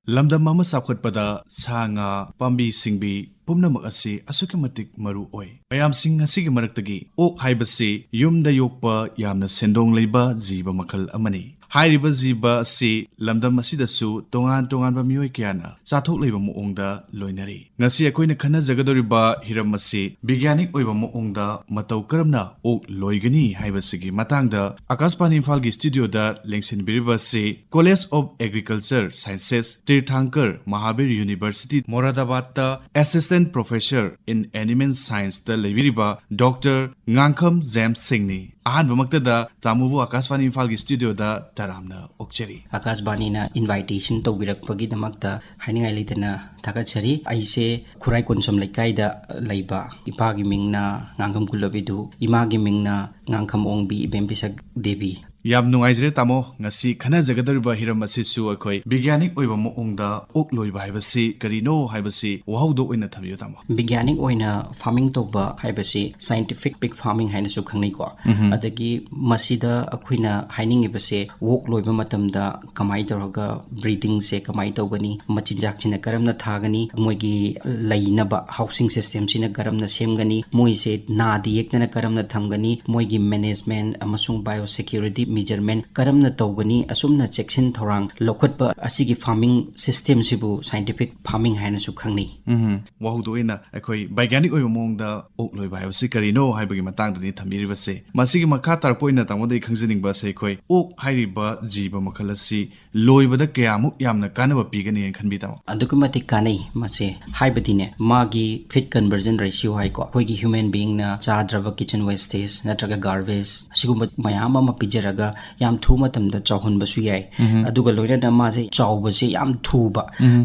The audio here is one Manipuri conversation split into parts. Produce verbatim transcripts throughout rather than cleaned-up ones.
ꯂꯝꯗꯝ ꯑꯃ ꯆꯥꯎꯈꯠꯄꯗ ꯁꯥ ꯉꯥ, ꯄꯥꯝꯕꯤ ꯁꯤꯡꯕꯤ ꯄꯨꯝꯅꯃꯛ ꯑꯁꯤ ꯑꯁꯨꯛꯀꯤ ꯃꯇꯤꯛ ꯃꯔꯨ ꯑꯣꯏ꯫ ꯃꯌꯥꯝꯁꯤꯡ ꯑꯁꯤꯒꯤ ꯃꯔꯛꯇꯒꯤ ꯑꯣꯛ ꯍꯥꯏꯕꯁꯤ ꯌꯨꯝꯗ ꯌꯣꯛꯄ ꯌꯥꯝꯅ ꯁꯦꯟꯗꯣꯡ ꯂꯩꯕ ꯖꯤꯕ ꯃꯈꯜ ꯑꯃꯅꯤ꯫ ꯍꯥꯏꯔꯤꯕ ꯖꯤꯕ ꯑꯁꯤ ꯂꯝꯗꯝ ꯑꯁꯤꯗꯁꯨ ꯇꯣꯉꯥꯟ ꯇꯣꯉꯥꯟꯕ ꯃꯤꯑꯣꯏ ꯀꯌꯥꯅ ꯆꯥꯊꯣꯛ ꯂꯩꯕ ꯃꯑꯣꯡꯗ ꯂꯣꯏꯅꯔꯤ꯫ ꯉꯁꯤ ꯑꯩꯈꯣꯏꯅ ꯈꯟꯅꯖꯒꯗꯧꯔꯤꯕ ꯍꯤꯔꯝ ꯑꯁꯤ ꯕꯤꯒ꯭ꯌꯥꯅꯤꯛ ꯑꯣꯏꯕ ꯃꯑꯣꯡꯗ ꯃꯇꯧ ꯀꯔꯝꯅ ꯑꯣꯛ ꯂꯣꯏꯒꯅꯤ ꯍꯥꯏꯕꯁꯤꯒꯤ ꯃꯇꯥꯡꯗ ꯑꯀꯥꯁꯕꯥꯅꯤ ꯏꯝꯐꯥꯜꯒꯤ ꯁ꯭ꯇꯨꯗꯤꯑꯣꯗ ꯂꯦꯡꯁꯤꯟꯕꯤꯔꯤꯕ ꯑꯁꯤ College of Agriculture Sciences, ꯇꯤꯔꯊꯪꯀꯔ Mahavir University, ꯃꯣꯔꯥꯗꯥꯕꯥꯗꯇ Assistant Professor in Animal Scienceꯇ ꯂꯩꯕꯤꯔꯤꯕ ꯗꯣꯛꯇꯔ ꯉꯥꯡꯈꯝ ꯖꯦꯝꯁ ꯁꯤꯡꯅꯤ꯫ ꯑꯍꯥꯟꯕꯃꯛꯇꯗ ꯇꯥꯃꯣꯕꯨ ꯑꯀꯥꯁꯕꯥꯅꯤ ꯏꯝꯐꯥꯜꯒꯤ ꯁ꯭ꯇꯨꯗꯤꯑꯣꯗ ꯇꯔꯥꯝꯅ ꯑꯣꯛꯆꯔꯤ꯫ ꯑꯀꯥꯁꯕꯥꯅꯤꯅ invitation ꯇꯧꯕꯤꯔꯛꯄꯒꯤꯗꯃꯛꯇ ꯍꯥꯏꯅꯤꯡꯉꯥꯏ ꯂꯩꯇꯅ ꯊꯥꯒꯠꯆꯔꯤ꯫ ꯑꯩꯁꯦ ꯈꯨꯔꯥꯏ ꯀꯣꯟꯁꯝ ꯂꯩꯀꯥꯏꯗ ꯂꯩꯕ꯫ ꯏꯄꯥꯒꯤ ꯃꯤꯡꯅ ꯉꯥꯡꯈꯝ ꯀꯨꯂꯕꯤꯗꯨ, ꯏꯃꯥꯒꯤ ꯃꯤꯡꯅ ꯉꯥꯡꯈꯝ ꯑꯣꯡꯕꯤ ꯏꯕꯦꯝ ꯄꯤꯁꯛ ꯗꯦꯕꯤ꯫ ꯌꯥꯝ ꯅꯨꯡꯉꯥꯏꯖꯔꯦ ꯇꯥꯃꯣ, ꯉꯁꯤ ꯈꯟꯅꯖꯒꯗꯧꯔꯤꯕ ꯍꯤꯔꯝ ꯑꯁꯤꯁꯨ ꯑꯩꯈꯣꯏ ꯕꯤꯒ꯭ꯌꯥꯅꯤꯛ ꯑꯣꯏꯕ ꯃꯑꯣꯡꯗ ꯑꯣꯛ ꯂꯣꯏꯕ ꯍꯥꯏꯕꯁꯤ ꯀꯔꯤꯅꯣ ꯍꯥꯏꯕꯁꯤ ꯋꯥꯍꯧꯗꯣꯛ ꯑꯣꯏꯅ ꯊꯝꯕꯤꯌꯨ ꯇꯥꯃꯣ꯫ ꯕꯤꯒ꯭ꯌꯥꯅꯤꯛ ꯑꯣꯏꯅ farming ꯇꯧꯕ ꯍꯥꯏꯕꯁꯤ scientific pig farming ꯍꯥꯏꯅꯁꯨ ꯈꯪꯅꯩꯀꯣ꯫ ꯑꯗꯒꯤ ꯃꯁꯤꯗ ꯑꯩꯈꯣꯏꯅ ꯍꯥꯏꯅꯤꯡꯉꯤꯕꯁꯦ ꯑꯣꯛ ꯂꯣꯏꯕ ꯃꯇꯝꯗ ꯀꯃꯥꯏꯅ ꯇꯧꯔꯒ breedingꯁꯦ ꯀꯃꯥꯏꯅ ꯇꯧꯒꯅꯤ, ꯃꯆꯤꯟꯖꯥꯛꯁꯤꯅ ꯀꯔꯝꯅ ꯊꯥꯒꯅꯤ, ꯃꯣꯏꯒꯤ ꯂꯩꯅꯕ housing systemꯁꯤꯅ ꯀꯔꯝꯅ ꯁꯦꯝꯒꯅꯤ, ꯃꯣꯏꯁꯦ ꯅꯥꯗ ꯌꯦꯛꯇꯅ ꯀꯔꯝꯅ ꯊꯝꯒꯅꯤ, ꯃꯣꯏꯒꯤ management ꯑꯃꯁꯨꯡ biosecurity measurement ꯀꯔꯝꯅ ꯇꯧꯒꯅꯤ, ꯑꯁꯨꯝꯅ ꯆꯦꯛꯁꯤꯟ ꯊꯧꯔꯥꯡ ꯂꯧꯈꯠꯄ ꯑꯁꯤꯒꯤ farming systemꯁꯤꯕꯨ scientific farming ꯍꯥꯏꯅꯁꯨ ꯈꯪꯅꯩ꯫ ꯎꯝ, ꯋꯥꯍꯧꯗꯣꯛ ꯑꯣꯏꯅ ꯑꯩꯈꯣꯏ ꯕꯩꯒ꯭ꯌꯥꯅꯤꯛ ꯑꯣꯏꯕ ꯃꯑꯣꯡꯗ ꯑꯣꯛ ꯂꯣꯏꯕ ꯍꯥꯏꯕꯁꯤ ꯀꯔꯤꯅꯣ ꯍꯥꯏꯕꯒꯤ ꯃꯇꯥꯡꯗꯅꯤ ꯊꯝꯕꯤꯔꯤꯕꯁꯦ꯫ ꯃꯁꯤꯒꯤ ꯃꯈꯥ ꯇꯥꯔꯛꯄ ꯑꯣꯏꯅ ꯇꯥꯃꯣꯗ ꯑꯩ ꯈꯪꯖꯅꯤꯡꯕ ꯑꯁꯦ ꯑꯩꯈꯣꯏ ꯑꯣꯛ ꯍꯥꯏꯔꯤꯕ ꯖꯤꯕ ꯃꯈꯜ ꯑꯁꯤ ꯂꯣꯏꯕꯗ ꯀꯌꯥꯃꯨꯛ ꯌꯥꯝꯅ ꯀꯥꯟꯅꯕ ꯄꯤꯒꯅꯤ ꯍꯥꯏꯅ ꯈꯟꯕꯤ ꯇꯥꯃꯣ? ꯑꯗꯨꯛꯀꯤ ꯃꯇꯤꯛ ꯀꯥꯟꯅꯩ ꯃꯁꯦ꯫ ꯍꯥꯏꯕꯗꯤꯅꯦ, ꯃꯥꯒꯤ feed conversion ratio ꯍꯥꯏꯀꯣ, ꯑꯩꯈꯣꯏꯒꯤ human beingꯅ ꯆꯥꯗ꯭ꯔꯕ kitchen wastage ꯅꯠꯇ꯭ꯔꯒ garbage ꯑꯁꯤꯒꯨꯝꯕ ꯃꯌꯥꯝ ꯑꯃ ꯄꯤꯖꯔꯒ ꯌꯥꯝ ꯊꯨꯕ ꯃꯇꯝꯗ ꯆꯥꯎꯍꯟꯕꯁꯨ ꯌꯥꯏ꯫ ꯑꯗꯨꯒ ꯂꯣꯏꯅꯅ ꯃꯥꯁꯦ ꯆꯥꯎꯕꯁꯦ ꯌꯥꯝ ꯊꯨꯕ,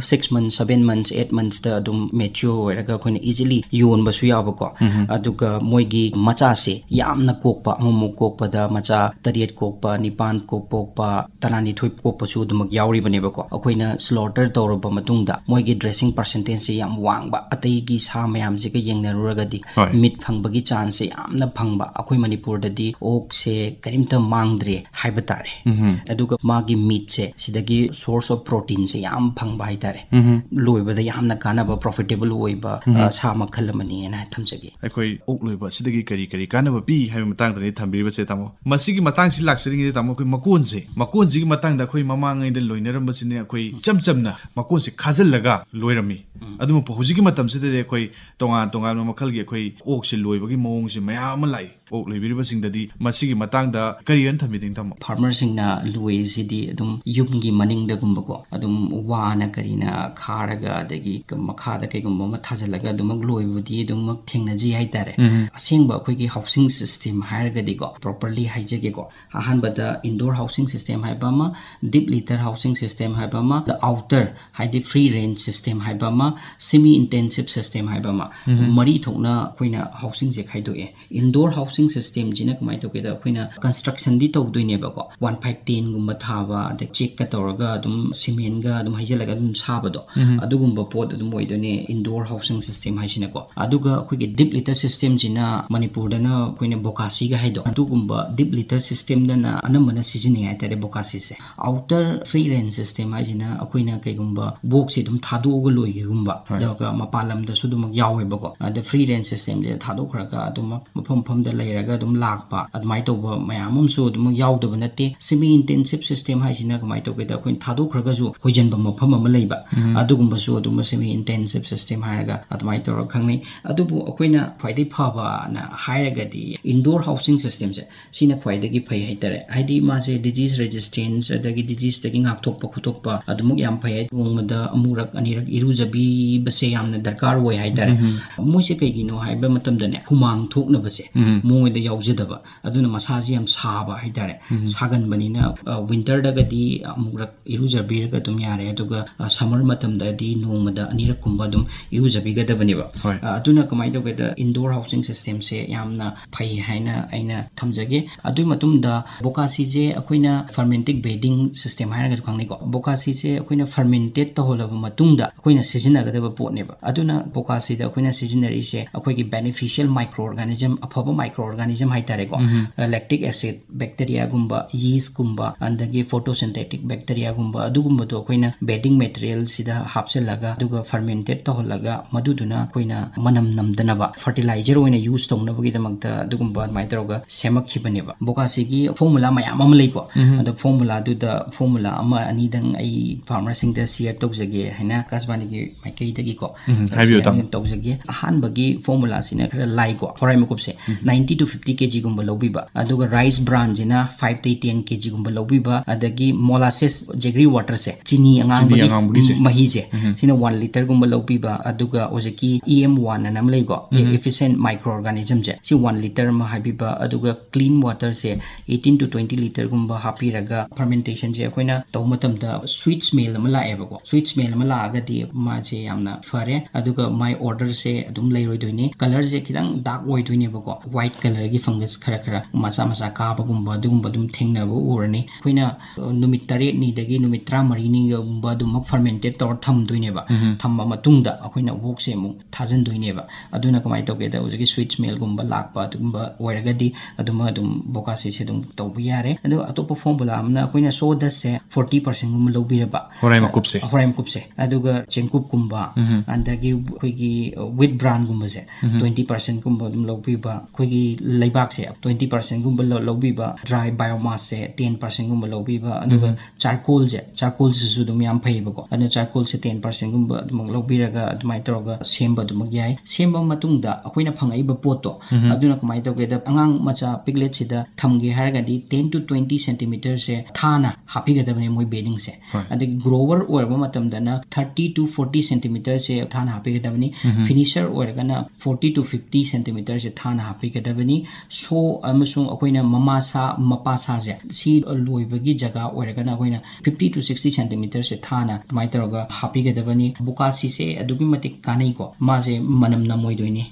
six months, seven months, eight monthsꯇ ꯑꯗꯨꯝ mature ꯑꯣꯏꯔꯒ ꯑꯩꯈꯣꯏꯅ easily ꯌꯣꯟꯕꯁꯨ ꯌꯥꯕꯀꯣ꯫ ꯑꯗꯨꯒ ꯃꯣꯏꯒꯤ ꯃꯆꯥꯁꯦ ꯌꯥꯝꯅ ꯀꯣꯛꯄ, ꯑꯃꯃꯨꯛ ꯀꯣꯛꯄꯗ ꯃꯆꯥ ꯇꯔꯦꯠ ꯀꯣꯛꯄ, ꯅꯤꯄꯥꯟ ꯀꯣꯛ ꯄꯣꯛꯄ, ꯇꯔꯥꯅꯤꯊꯣꯏ ꯀꯣꯛꯄꯁꯨ ꯑꯗꯨꯃꯛ ꯌꯥꯎꯔꯤꯕꯅꯦꯕꯀꯣ꯫ ꯑꯩꯈꯣꯏꯅ slaughter ꯇꯧꯔꯕ ꯃꯇꯨꯡꯗ ꯃꯣꯏꯒꯤ dressing percentageꯁꯦ ꯌꯥꯝ ꯋꯥꯡꯕ, ꯑꯇꯩꯒꯤ ꯁꯥ ꯃꯌꯥꯝꯁꯤꯒ ꯌꯦꯡꯅꯔꯨꯔꯒꯗꯤ ꯍꯣꯏ꯫ Meat ꯐꯪꯕꯒꯤ chanceꯁꯦ ꯌꯥꯝꯅ ꯐꯪꯕ꯫ ꯑꯩꯈꯣꯏ ꯃꯅꯤꯄꯨꯔꯗꯗꯤ ꯑꯣꯛꯁꯦ ꯀꯔꯤꯝꯇ ꯃꯥꯡꯗ꯭ꯔꯤ꯫ ꯍꯥꯏꯕ ꯇꯥꯔꯦ꯫ ꯎꯝꯍꯨꯝ꯫ ꯑꯗꯨꯒ ꯃꯥꯒꯤ meatꯁꯦ ꯁꯤꯗꯒꯤ source of proteinꯁꯦ ꯌꯥꯝ ꯐꯪꯕ ꯍꯥꯏꯇꯥꯔꯦ꯫ ꯎꯝꯍꯨꯝ꯫ ꯂꯣꯏꯕꯗ ꯌꯥꯝꯅ ꯀꯥꯟꯅꯕ, profitable ꯑꯣꯏꯕ, ꯎꯝꯍꯨꯝ꯫ ꯑ, ꯁꯥ ꯃꯈꯜ ꯑꯃꯅꯤꯅ ꯊꯝꯖꯒꯦ꯫ ꯑꯩꯈꯣꯏ ꯑꯣꯛ ꯂꯣꯏꯕ ꯑꯁꯤꯗꯒꯤ ꯀꯔꯤ ꯀꯔꯤ ꯀꯥꯟꯅꯕ ꯄꯤ ꯍꯥꯏꯕ ꯃꯇꯥꯡꯗꯅꯤ ꯊꯝꯕꯤꯔꯤꯕꯁꯦ, ꯇꯥꯃꯣ꯫ ꯃꯁꯤꯒꯤ ꯃꯇꯥꯡꯁꯤ ꯂꯥꯛꯆꯔꯤꯉꯩꯗ, ꯇꯥꯃꯣ, ꯑꯩꯈꯣꯏ ꯃꯀꯣꯟꯁꯦ, ꯃꯀꯣꯟꯁꯤꯒꯤ ꯃꯇꯥꯡꯗ ꯑꯩꯈꯣꯏ ꯃꯃꯥꯡꯉꯩꯗ ꯂꯣꯏꯅꯔꯝꯕꯁꯤꯅꯦ, ꯑꯩꯈꯣꯏ ꯏꯆꯝ ꯆꯝꯅ ꯃꯀꯣꯟꯁꯦ ꯈꯥꯖꯤꯜꯂꯒ ꯂꯣꯏꯔꯝꯃꯤ꯫ ꯎꯝ꯫ ꯑꯗꯨꯕꯨ ꯍꯧꯖꯤꯛꯀꯤ ꯃꯇꯝꯁꯤꯗꯗꯤ ꯑꯩꯈꯣꯏ ꯇꯣꯉꯥꯟ ꯇꯣꯉꯥꯟꯕ ꯃꯈꯜꯒꯤ ꯑꯩꯈꯣꯏ ꯑꯣꯛꯁꯦ ꯂꯣꯏꯕꯒꯤ ꯃꯑꯣꯡꯁꯦ ꯃꯌꯥꯝ ꯑꯃ ꯂꯥꯛꯏ꯫ ꯑꯣꯛ ꯂꯣꯏꯕꯤꯔꯤꯕꯁꯤꯡꯗꯗꯤ ꯃꯁꯤꯒꯤ ꯃꯇꯥꯡꯗ ꯀꯔꯤ ꯍꯥꯏꯅ ꯊꯝꯕꯤꯅꯤꯡꯉꯤ, ꯇꯥꯃꯣ? Farmerꯁꯤꯡꯅ ꯂꯣꯏꯔꯤꯁꯤꯗꯤ ꯑꯗꯨꯝ ꯌꯨꯝꯒꯤ ꯃꯅꯤꯡꯗꯒꯨꯝꯕꯀꯣ, ꯑꯗꯨꯝ ꯋꯥꯅ ꯀꯔꯤꯅ ꯈꯥꯔꯒ, ꯑꯗꯒꯤ ꯃꯈꯥꯗ ꯀꯩꯒꯨꯝꯕ ꯑꯃ ꯊꯥꯖꯤꯜꯂꯒ ꯑꯗꯨꯃꯛ ꯂꯣꯏꯕꯗꯤ ꯑꯗꯨꯃꯛ ꯊꯦꯡꯅꯖꯩ ꯍꯥꯏꯇꯥꯔꯦ꯫ ꯎꯝ꯫ ꯑꯁꯦꯡꯕ ꯑꯩꯈꯣꯏꯒꯤ housing system ꯍꯥꯏꯔꯒꯗꯤꯀꯣ, properly ꯍꯥꯏꯖꯒꯦꯀꯣ, ꯑꯍꯥꯟꯕꯗ indoor housing system ꯍꯥꯏꯕ ꯑꯃ, deep litter housing system ꯍꯥꯏꯕ ꯑꯃ, outer ꯍꯥꯏꯗꯤ free range system ꯍꯥꯏꯕ ꯑꯃ, semi intensive system ꯍꯥꯏꯕ ꯑꯃ, ꯎꯝ꯫ ꯃꯔꯤ ꯊꯣꯛꯅ ꯑꯩꯈꯣꯏꯅ housingꯁꯦ ꯈꯥꯏꯗꯣꯛꯑꯦ꯫ Indoor housing systemꯁꯤꯅ ꯀꯃꯥꯏꯅ ꯇꯧꯒꯦꯗ, ꯑꯩꯈꯣꯏꯅ constructionꯗꯤ ꯇꯧꯗꯣꯏꯅꯦꯕꯀꯣ, one five tenꯒꯨꯝꯕ ꯊꯥꯕ, ꯑꯗꯩ ꯆꯦꯛꯀ ꯇꯧꯔꯒ ꯑꯗꯨꯝ cementꯒ ꯑꯗꯨꯝ ꯍꯩꯖꯤꯜꯂꯒ ꯑꯗꯨꯝ ꯁꯥꯕꯗꯣ, ꯎꯝ꯫ ꯑꯗꯨꯒꯨꯝꯕ ꯄꯣꯠ ꯑꯗꯨꯝ ꯑꯣꯏꯗꯣꯏꯅꯦ indoor housing system ꯍꯥꯏꯁꯤꯅꯀꯣ꯫ ꯑꯗꯨꯒ ꯑꯩꯈꯣꯏꯒꯤ deep litter systemꯁꯤꯅ ꯃꯅꯤꯄꯨꯔꯗꯅ ꯑꯩꯈꯣꯏꯅ ꯕꯣꯀꯥꯁꯤꯒ ꯍꯥꯏꯗꯣ, ꯑꯗꯨꯒꯨꯝꯕ deep litter systemꯗꯅ ꯑꯅꯝꯕꯅ ꯁꯤꯖꯤꯟꯅꯩ ꯍꯥꯏꯇꯥꯔꯦ ꯕꯣꯀꯥꯁꯤꯁꯦ꯫ Outer free range system ꯍꯥꯏꯁꯤꯅ ꯑꯩꯈꯣꯏꯅ ꯀꯩꯒꯨꯝꯕ ꯕꯣꯛꯁꯦ ꯑꯗꯨꯝ ꯊꯥꯗꯣꯛꯑꯒ ꯂꯣꯏꯒꯤꯒꯨꯝꯕ, ꯍꯣꯏ꯫ ꯑꯗꯨꯒ ꯃꯄꯥꯟ ꯂꯝꯗꯁꯨ ꯑꯗꯨꯃꯛ ꯌꯥꯎꯋꯦꯕꯀꯣ꯫ ꯑꯗ free range systemꯁꯦ ꯊꯥꯗꯣꯛꯈ꯭ꯔꯒ ꯑꯗꯨꯃꯛ ꯃꯐꯝ ꯃꯐꯝꯗ ꯂꯩꯔꯒ ꯑꯗꯨꯝ ꯂꯥꯛꯄ, ꯑꯗꯨꯃꯥꯏꯅ ꯇꯧꯕ ꯃꯌꯥꯝ ꯑꯃꯁꯨ ꯑꯗꯨꯃꯛ ꯌꯥꯎꯗꯕ ꯅꯠꯇꯦ꯫ Semi intensive system ꯍꯥꯏꯁꯤꯅ ꯀꯃꯥꯏꯅ ꯇꯧꯒꯦꯗ, ꯑꯩꯈꯣꯏꯅ ꯊꯥꯗꯣꯛꯈ꯭ꯔꯒꯁꯨ ꯍꯣꯏꯖꯟꯕ ꯃꯐꯝ ꯑꯃ ꯂꯩꯕ, ꯎꯝ꯫ ꯑꯗꯨꯒꯨꯝꯕꯁꯨ ꯑꯗꯨꯝ semi intensive system ꯍꯥꯏꯔꯒ ꯑꯗꯨꯃꯥꯏꯅ ꯇꯧꯔꯒ ꯈꯪꯅꯩ꯫ ꯑꯗꯨꯕꯨ ꯑꯩꯈꯣꯏꯅ ꯈ꯭ꯋꯥꯏꯗꯒꯤ ꯐꯕꯅ ꯍꯥꯏꯔꯒꯗꯤ indoor housing systemꯁꯦ, ꯁꯤꯅ ꯈ꯭ꯋꯥꯏꯗꯒꯤ ꯐꯩ ꯍꯥꯏꯇꯥꯔꯦ꯫ ꯍꯥꯏꯗꯤ ꯃꯥꯁꯦ disease resistance ꯑꯗꯒꯤ diseaseꯇꯒꯤ ꯉꯥꯛꯊꯣꯛꯄ ꯈꯣꯠꯇꯣꯛꯄ ꯑꯗꯨꯃꯛ ꯌꯥꯝ ꯐꯩ꯫ ꯅꯣꯡꯃꯗ ꯑꯃꯨꯔꯛ ꯑꯅꯤꯔꯛ ꯏꯔꯨꯖꯕꯤꯕꯁꯦ ꯌꯥꯝꯅ ꯗꯔꯀꯥꯔ ꯑꯣꯏ ꯍꯥꯏꯇꯥꯔꯦ꯫ ꯎꯝ꯫ ꯃꯣꯏꯁꯦ ꯀꯩꯒꯤꯅꯣ ꯍꯥꯏꯕ ꯃꯇꯝꯗꯅꯦ, ꯍꯨꯃꯥꯡ ꯊꯣꯛꯅꯕꯁꯦ ꯎꯝ꯫ ꯃꯉꯣꯟꯗ ꯌꯥꯎꯖꯗꯕ, ꯑꯗꯨꯅ ꯃꯁꯥꯁꯦ ꯌꯥꯝ ꯁꯥꯕ ꯍꯥꯏꯇꯥꯔꯦ꯫ ꯎꯝ꯫ ꯁꯥꯒꯟꯕꯅꯤꯅ, ꯑ, winterꯗꯒꯗꯤ ꯑꯃꯨꯛꯔꯛ ꯏꯔꯨꯖꯕꯤꯔꯒ ꯑꯗꯨꯝ ꯌꯥꯔꯦ꯫ ꯑꯗꯨꯒ, ꯑ, summer ꯃꯇꯝꯗꯗꯤ ꯅꯣꯡꯃꯗ ꯑꯅꯤꯔꯛꯀꯨꯝꯕ ꯑꯗꯨꯝ ꯏꯔꯨꯖꯕꯤꯒꯗꯕꯅꯦꯕ꯫ ꯍꯣꯏ꯫ ꯑ, ꯑꯗꯨꯅ ꯀꯃꯥꯏꯅ ꯇꯧꯒꯦꯗ, indoor housing systemꯁꯦ ꯌꯥꯝꯅ ꯐꯩ ꯍꯥꯏꯅ ꯑꯩꯅ ꯊꯝꯖꯒꯦ꯫ ꯑꯗꯨꯒꯤ ꯃꯇꯨꯡꯗ ꯕꯣꯀꯥꯁꯤꯁꯦ ꯑꯩꯈꯣꯏꯅ fermenting bedding system ꯍꯥꯏꯔꯒꯁꯨ ꯈꯪꯅꯩꯀꯣ꯫ ꯕꯣꯀꯥꯁꯤꯁꯦ ꯑꯩꯈꯣꯏꯅ fermented ꯇꯧꯍꯜꯂꯕ ꯃꯇꯨꯡꯗ ꯑꯩꯈꯣꯏꯅ ꯁꯤꯖꯤꯟꯅꯒꯗꯕ ꯄꯣꯠꯅꯦꯕ꯫ ꯑꯗꯨꯅ ꯕꯣꯀꯥꯁꯤꯗ ꯑꯩꯈꯣꯏꯅ ꯁꯤꯖꯤꯟꯅꯔꯤꯁꯦ ꯑꯩꯈꯣꯏꯒꯤ beneficial microorganism, ꯑꯐꯕ micro organism ꯍꯥꯏꯇꯥꯔꯦꯀꯣ, lactic acid bacteria ꯒꯨꯝꯕ, yeast ꯀꯨꯝꯕ, ꯑꯗꯒꯤ photosynthetic bacteria ꯒꯨꯝꯕ, ꯑꯗꯨꯒꯨꯝꯕꯗꯣ ꯑꯩꯈꯣꯏꯅ bedding material ꯁꯤꯗ ꯍꯥꯞꯆꯤꯜꯂꯒ, ꯑꯗꯨꯒ fermented ꯇꯧꯍꯜꯂꯒ, ꯃꯗꯨꯗꯨꯅ ꯑꯩꯈꯣꯏꯅ ꯃꯅꯝ ꯅꯝꯗꯅꯕ fertilizer ꯑꯣꯏꯅ use ꯇꯧꯅꯕꯒꯤꯗꯃꯛꯇ ꯑꯗꯨꯒꯨꯝꯕ ꯑꯗꯨꯃꯥꯏꯅ ꯇꯧꯔꯒ ꯁꯦꯝꯃꯛꯈꯤꯕꯅꯦꯕ꯫ ꯕꯣꯀꯥꯁꯤꯒꯤ formula ꯃꯌꯥꯝ ꯑꯃ ꯂꯩꯀꯣ꯫ ꯑꯗꯣ formula ꯗꯨꯗ formula ꯑꯃ ꯑꯅꯤꯗꯪ ꯑꯩ farmer ꯁꯤꯡꯗ share ꯇꯧꯖꯒꯦ ꯍꯥꯏꯅ ꯑꯀꯥꯁꯕꯥꯅꯤꯒꯤ ꯃꯥꯏꯀꯩꯗꯒꯤꯀꯣ, ꯎꯝ, ꯍꯥꯏꯕꯤꯌꯨ, share ꯇꯥꯃꯣ꯫ ꯇꯧꯖꯒꯦ꯫ ꯑꯍꯥꯟꯕꯒꯤ formula ꯁꯤꯅ ꯈꯔ ꯂꯥꯏꯀꯣ꯫ ꯍꯣꯔꯥꯏ ꯃꯀꯨꯞꯁꯦ ninety to fifty kg ꯒꯨꯝꯕ ꯂꯧꯕꯤꯕ, ꯑꯗꯨꯒ rice bran ꯁꯤꯅ five ꯇꯩ ten kg ꯒꯨꯝꯕ ꯂꯧꯕꯤꯕ, ꯑꯗꯒꯤ molasses, jaggery water ꯁꯦ, ꯆꯤꯅꯤ ꯑꯉꯥꯡꯕꯒꯤ ꯑꯉꯥꯡꯕꯒꯤꯁꯦ꯫ ꯃꯍꯤꯁꯦ, ꯁꯤꯅ one litre ꯒꯨꯝꯕ ꯂꯧꯕꯤꯕ, ꯑꯗꯨꯒ ꯍꯧꯖꯤꯛꯀꯤ E M one ꯑꯅ ꯑꯃ ꯂꯩꯀꯣ, efficient microorganism ꯁꯦ, ꯁꯤ one litre ꯑꯃ ꯍꯥꯏꯕꯤꯕ, ꯑꯗꯨꯒ clean water say eighteen to twenty litre ꯒꯨꯝꯕ ꯍꯥꯞꯄꯤꯔꯒ fermentation ꯁꯦ ꯑꯩꯈꯣꯏꯅ ꯇꯧꯕ ꯃꯇꯝꯗ sweet smell ꯑꯃ ꯂꯥꯛꯑꯦꯕꯀꯣ꯫ Sweet smell ꯑꯃ ꯂꯥꯛꯑꯒꯗꯤ ꯃꯥꯁꯦ ꯌꯥꯝꯅ ꯐꯔꯦ, ꯑꯗꯨꯒ ꯃꯥꯏ order ꯁꯦ ꯑꯗꯨꯝ ꯂꯩꯔꯣꯏꯗꯣꯏꯅꯤ꯫ Colour ꯁꯦ ꯈꯤꯇꯪ dark ꯑꯣꯏꯗꯣꯏꯅꯦꯕꯀꯣ, white colour ꯒꯤ fungus ꯈꯔ ꯈꯔ ꯃꯆꯥ ꯃꯆꯥ ꯀꯥꯕꯒꯨꯝꯕ ꯑꯗꯨꯒꯨꯝꯕ ꯑꯗꯨꯝ ꯊꯦꯡꯅꯕ ꯎꯔꯅꯤ꯫ ꯑꯩꯈꯣꯏꯅ, ꯑ, ꯅꯨꯃꯤꯠ ꯇꯔꯦꯠꯅꯤꯗꯒꯤ ꯅꯨꯃꯤꯠ ꯇꯔꯥꯃꯔꯤꯅꯤꯒꯨꯝꯕ ꯑꯗꯨꯃꯛ fermented ꯇꯧꯔ ꯊꯝꯗꯣꯏꯅꯦꯕ꯫ ꯊꯝꯕ ꯃꯇꯨꯡꯗ ꯑꯩꯈꯣꯏꯅ ꯋꯣꯛꯁꯦ ꯑꯃꯨꯛ ꯊꯥꯖꯤꯟꯗꯣꯏꯅꯦꯕ꯫ ꯑꯗꯨꯅ ꯀꯃꯥꯏꯅ ꯇꯧꯒꯦꯗ, ꯍꯧꯖꯤꯛꯀꯤ sweet smell ꯒꯨꯝꯕ ꯂꯥꯛꯄ ꯑꯗꯨꯒꯨꯝꯕ ꯑꯣꯏꯔꯒꯗꯤ ꯑꯗꯨꯃ ꯑꯗꯨꯝ ꯕꯣꯀꯥꯁꯤꯁꯦ ꯑꯗꯨꯝ ꯇꯧꯕ ꯌꯥꯔꯦ꯫ ꯑꯗꯨꯒ ꯑꯇꯣꯞꯄ formula ꯑꯃꯅ ꯑꯩꯈꯣꯏꯅ sawdust ꯁꯦ forty percent ꯒꯨꯝꯕ ꯂꯧꯕꯤꯔꯕ, ꯍꯣꯔꯥꯏ ꯃꯀꯨꯞꯁꯦ꯫ ꯍꯣꯔꯥꯏ ꯃꯀꯨꯞꯁꯦ, ꯑꯗꯨꯒ ꯆꯦꯡꯀꯨꯞꯀꯨꯝꯕ, ꯑꯗꯒꯤ ꯑꯩꯈꯣꯏꯒꯤ wheat bran ꯒꯨꯝꯕꯁꯦ twenty percent ꯒꯨꯝꯕ ꯑꯗꯨꯝ ꯂꯧꯕꯤꯕ, ꯑꯩꯈꯣꯏꯒꯤ ꯂꯩꯕꯥꯛꯁꯦ twenty percent ꯒꯨꯝꯕ ꯂꯧ-, ꯂꯧꯕꯤꯕ, dry biomass ꯁꯦ ten percent ꯒꯨꯝꯕ ꯂꯧꯕꯤꯕ, ꯑꯗꯨꯒ charcoal ꯁꯦ, charcoal ꯁꯤꯁꯨ ꯑꯗꯨꯝ ꯌꯥꯝ ꯐꯩꯌꯦꯕꯀꯣ꯫ ꯑꯗꯨꯅ charcoal ꯁꯦ ten percent ꯒꯨꯝꯕ ꯑꯗꯨꯃꯛ ꯂꯧꯕꯤꯔꯒ ꯑꯗꯨꯃꯥꯏꯅ ꯇꯧꯔꯒ ꯁꯦꯝꯕ ꯑꯗꯨꯃꯛ ꯌꯥꯏ꯫ ꯁꯦꯝꯕ ꯃꯇꯨꯡꯗ ꯑꯩꯈꯣꯏꯅ ꯐꯪꯉꯛꯏꯕ ꯄꯣꯠꯇꯣ, ꯑꯗꯨꯅ ꯀꯃꯥꯏꯅ ꯇꯧꯒꯦꯗ, ꯑꯉꯥꯡ ꯃꯆꯥ ꯄꯤꯛꯂꯦꯠꯁꯤꯗ ꯊꯝꯒꯦ ꯍꯥꯏꯔꯒꯗꯤ ten to twenty centimeter ꯁꯦ ꯊꯥꯅ ꯍꯥꯞꯄꯤꯒꯗꯕꯅꯦ ꯃꯣꯏ bedding ꯁꯦ꯫ ꯍꯣꯏ꯫ ꯑꯗꯒꯤ grower ꯑꯣꯏꯔꯕ ꯃꯇꯝꯗꯅ thirty to forty centimeter ꯁꯦ ꯊꯥꯅ ꯍꯥꯞꯄꯤꯒꯗꯕꯅꯤ꯫ Finisher ꯑꯣꯏꯔꯒꯅ forty to fifty centimeter ꯁꯦ ꯊꯥꯅ ꯍꯥꯞꯄꯤꯒꯗꯕꯅꯤ꯫ Sow ꯑꯃꯁꯨꯡ ꯑꯩꯈꯣꯏꯅ ꯃꯃꯥ ꯁꯥ, ꯃꯄꯥ ꯁꯥꯁꯦ, ꯁꯤ ꯂꯣꯏꯕꯒꯤ ꯖꯒꯥ ꯑꯣꯏꯔꯒꯅ ꯑꯩꯈꯣꯏꯅ fifty to sixty centimeter ꯁꯦ ꯊꯥꯅ ꯑꯗꯨꯃꯥꯏꯅ ꯇꯧꯔꯒ ꯍꯥꯞꯄꯤꯒꯗꯕꯅꯤ꯫ ꯕꯣꯀꯥꯁꯤꯁꯦ ꯑꯗꯨꯛꯀꯤ ꯃꯇꯤꯛ ꯀꯥꯟꯅꯩꯀꯣ꯫ ꯃꯥꯁꯦ ꯃꯅꯝ ꯅꯝꯃꯣꯏꯗꯣꯏꯅꯤ꯫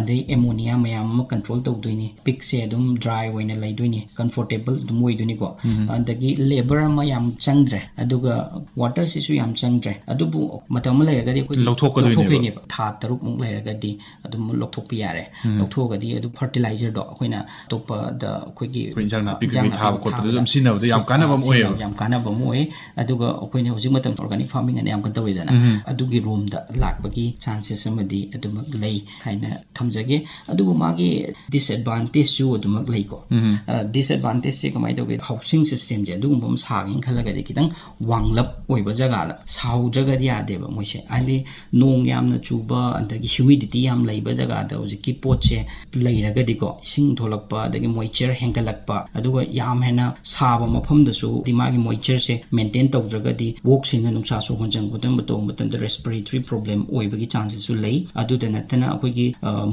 ꯑꯗꯩ ammonia ꯃꯌꯥꯝ ꯑꯃ control ꯇꯧꯗꯣꯏꯅꯤ꯫ Pig ꯁꯦ ꯑꯗꯨꯝ dry ꯑꯣꯏꯅ ꯂꯩꯗꯣꯏꯅꯤ, comfortable ꯑꯗꯨꯝ ꯑꯣꯏꯗꯣꯏꯅꯤꯀꯣ꯫ ꯑꯗꯒꯤ labour ꯑꯃ ꯌꯥꯝ ꯆꯪꯗ꯭ꯔꯦ, ꯑꯗꯨꯒ water ꯁꯤꯁꯨ ꯌꯥꯝ ꯆꯪꯗ꯭ꯔꯦ꯫ ꯑꯗꯨꯕꯨ ꯃꯇꯝ ꯑꯃ ꯂꯩꯔꯒꯗꯤ ꯑꯩꯈꯣꯏ ꯂꯧꯊꯣꯛꯀꯗꯣꯏꯅꯦꯕ꯫ ꯂꯧꯊꯣꯛꯇꯣꯏꯅꯦꯕ꯫ ꯊꯥ ꯇꯔꯨꯛꯃꯨꯛ ꯂꯩꯔꯒꯗꯤ ꯑꯗꯨꯝ ꯂꯧꯊꯣꯛꯄ ꯌꯥꯔꯦ꯫ ꯂꯧꯊꯣꯛꯑꯒꯗꯤ ꯑꯗꯨ fertilizer ꯐꯔꯇꯤꯂꯥꯏꯖꯔꯗꯣ ꯑꯩꯈꯣꯏꯅ ꯑꯇꯣꯞꯄꯗ ꯑꯩꯈꯣꯏꯒꯤ ꯑꯩꯈꯣꯏ ꯏꯟꯖꯥꯡ ꯅꯥꯄꯤ ꯀꯩꯀꯩ ꯏꯟꯖꯥꯡ ꯅꯥꯄꯤ ꯊꯥꯕ ꯈꯣꯠꯄꯗꯁꯨ ꯊꯥꯕꯗ ꯑꯗꯨꯝ ꯁꯤꯖꯤꯟꯅꯕꯗ ꯌꯥꯝ ꯁꯤ- ꯀꯥꯟꯅꯕ ꯑꯃ ꯁꯤꯖꯤꯟꯅꯕ ꯑꯣꯏꯌꯦꯕ꯫ ꯌꯥꯝ ꯀꯥꯟꯅꯕ ꯑꯃ ꯑꯣꯏ꯫ ꯑꯗꯨꯒ ꯑꯩꯈꯣꯏꯅ ꯍꯧꯖꯤꯛ ꯃꯇꯝꯗ ꯑꯣꯔꯒꯥꯅꯤꯛ ꯐꯥꯔꯃꯤꯡ ꯑꯅ ꯌꯥꯝ ꯀꯟꯅ ꯇꯧꯔꯤꯗꯅ, ꯎꯝ. ꯑꯗꯨꯒꯤ ꯔꯣꯝꯗ ꯂꯥꯛꯄꯒꯤ ꯆꯥꯟꯁꯦꯁ ꯑꯃꯗꯤ ꯑꯗꯨꯃꯛ ꯂꯩ ꯍꯥꯏꯅ ꯊꯝꯖꯒꯦ꯫ ꯑꯗꯨꯕꯨ ꯃꯥꯒꯤ ꯗꯤꯁꯑꯦꯗꯚꯥꯟꯇꯦꯖꯁꯨ ꯑꯗꯨꯃꯛ ꯂꯩꯀꯣ꯫ ꯎꯝ. ꯗꯤꯁꯑꯦꯗꯚꯥꯟꯇꯦꯖꯁꯦ ꯀꯃꯥꯏꯅ ꯇꯧꯒꯦ? ꯍꯥꯎꯁꯤꯡ ꯁꯤꯁꯇꯦꯝꯁꯦ ꯑꯗꯨꯒꯨꯝꯕ ꯑꯃ ꯁꯥꯒꯦꯅ ꯈꯜꯂꯒꯗꯤ ꯈꯤꯇꯪ ꯋꯥꯡꯂꯞ ꯑꯣꯏꯕ ꯖꯒꯥꯗ ꯁꯥꯍꯧꯗ꯭ꯔꯒꯗꯤ ꯌꯥꯗꯦꯕ ꯃꯣꯏꯁꯦ꯫ ꯍꯥꯏꯗꯤ ꯅꯣꯡ ꯌꯥꯝꯅ ꯆꯨꯕ ꯑꯗꯒꯤ ꯍ꯭ꯌꯨꯃꯤꯗꯤꯇꯤ ꯌꯥꯝ ꯂꯩꯕ ꯖꯒꯥꯗ ꯍꯧꯖꯤꯛꯀꯤ ꯄꯣꯠꯁꯦ ꯂꯩꯔꯒꯗꯤꯀꯣ, ꯏꯁꯤꯡ ꯊꯣꯛꯂꯛꯄ ꯑꯗꯒꯤ ꯃꯣꯏꯆꯔ ꯍꯦꯟꯒꯠꯂꯛꯄ, ꯑꯗꯨꯒ ꯌꯥꯝ ꯍꯦꯟꯅ ꯁꯥꯕ ꯃꯐꯝꯗꯁꯨ ꯃꯥꯒꯤ ꯃꯣꯏꯆꯔꯁꯦ ꯃꯦꯟꯇꯦꯟ ꯇꯧꯗ꯭ꯔꯒꯗꯤ, ꯋꯣꯛꯁꯤꯡꯅ ꯅꯨꯡꯁꯥ ꯁꯣꯛ ꯍꯣꯟꯖꯟ ꯈꯣꯠꯆꯟꯕ ꯇꯧꯕ ꯃꯇꯝꯗ ꯔꯦꯁꯄꯤꯔꯦꯇꯔꯤ ꯄ꯭ꯔꯣꯕ꯭ꯂꯦꯝ ꯑꯣꯏꯕꯒꯤ ꯆꯥꯟꯁꯦꯁꯁꯨ ꯂꯩ꯫ ꯑꯗꯨꯗ ꯅꯠꯇꯅ ꯑꯩꯈꯣꯏꯒꯤ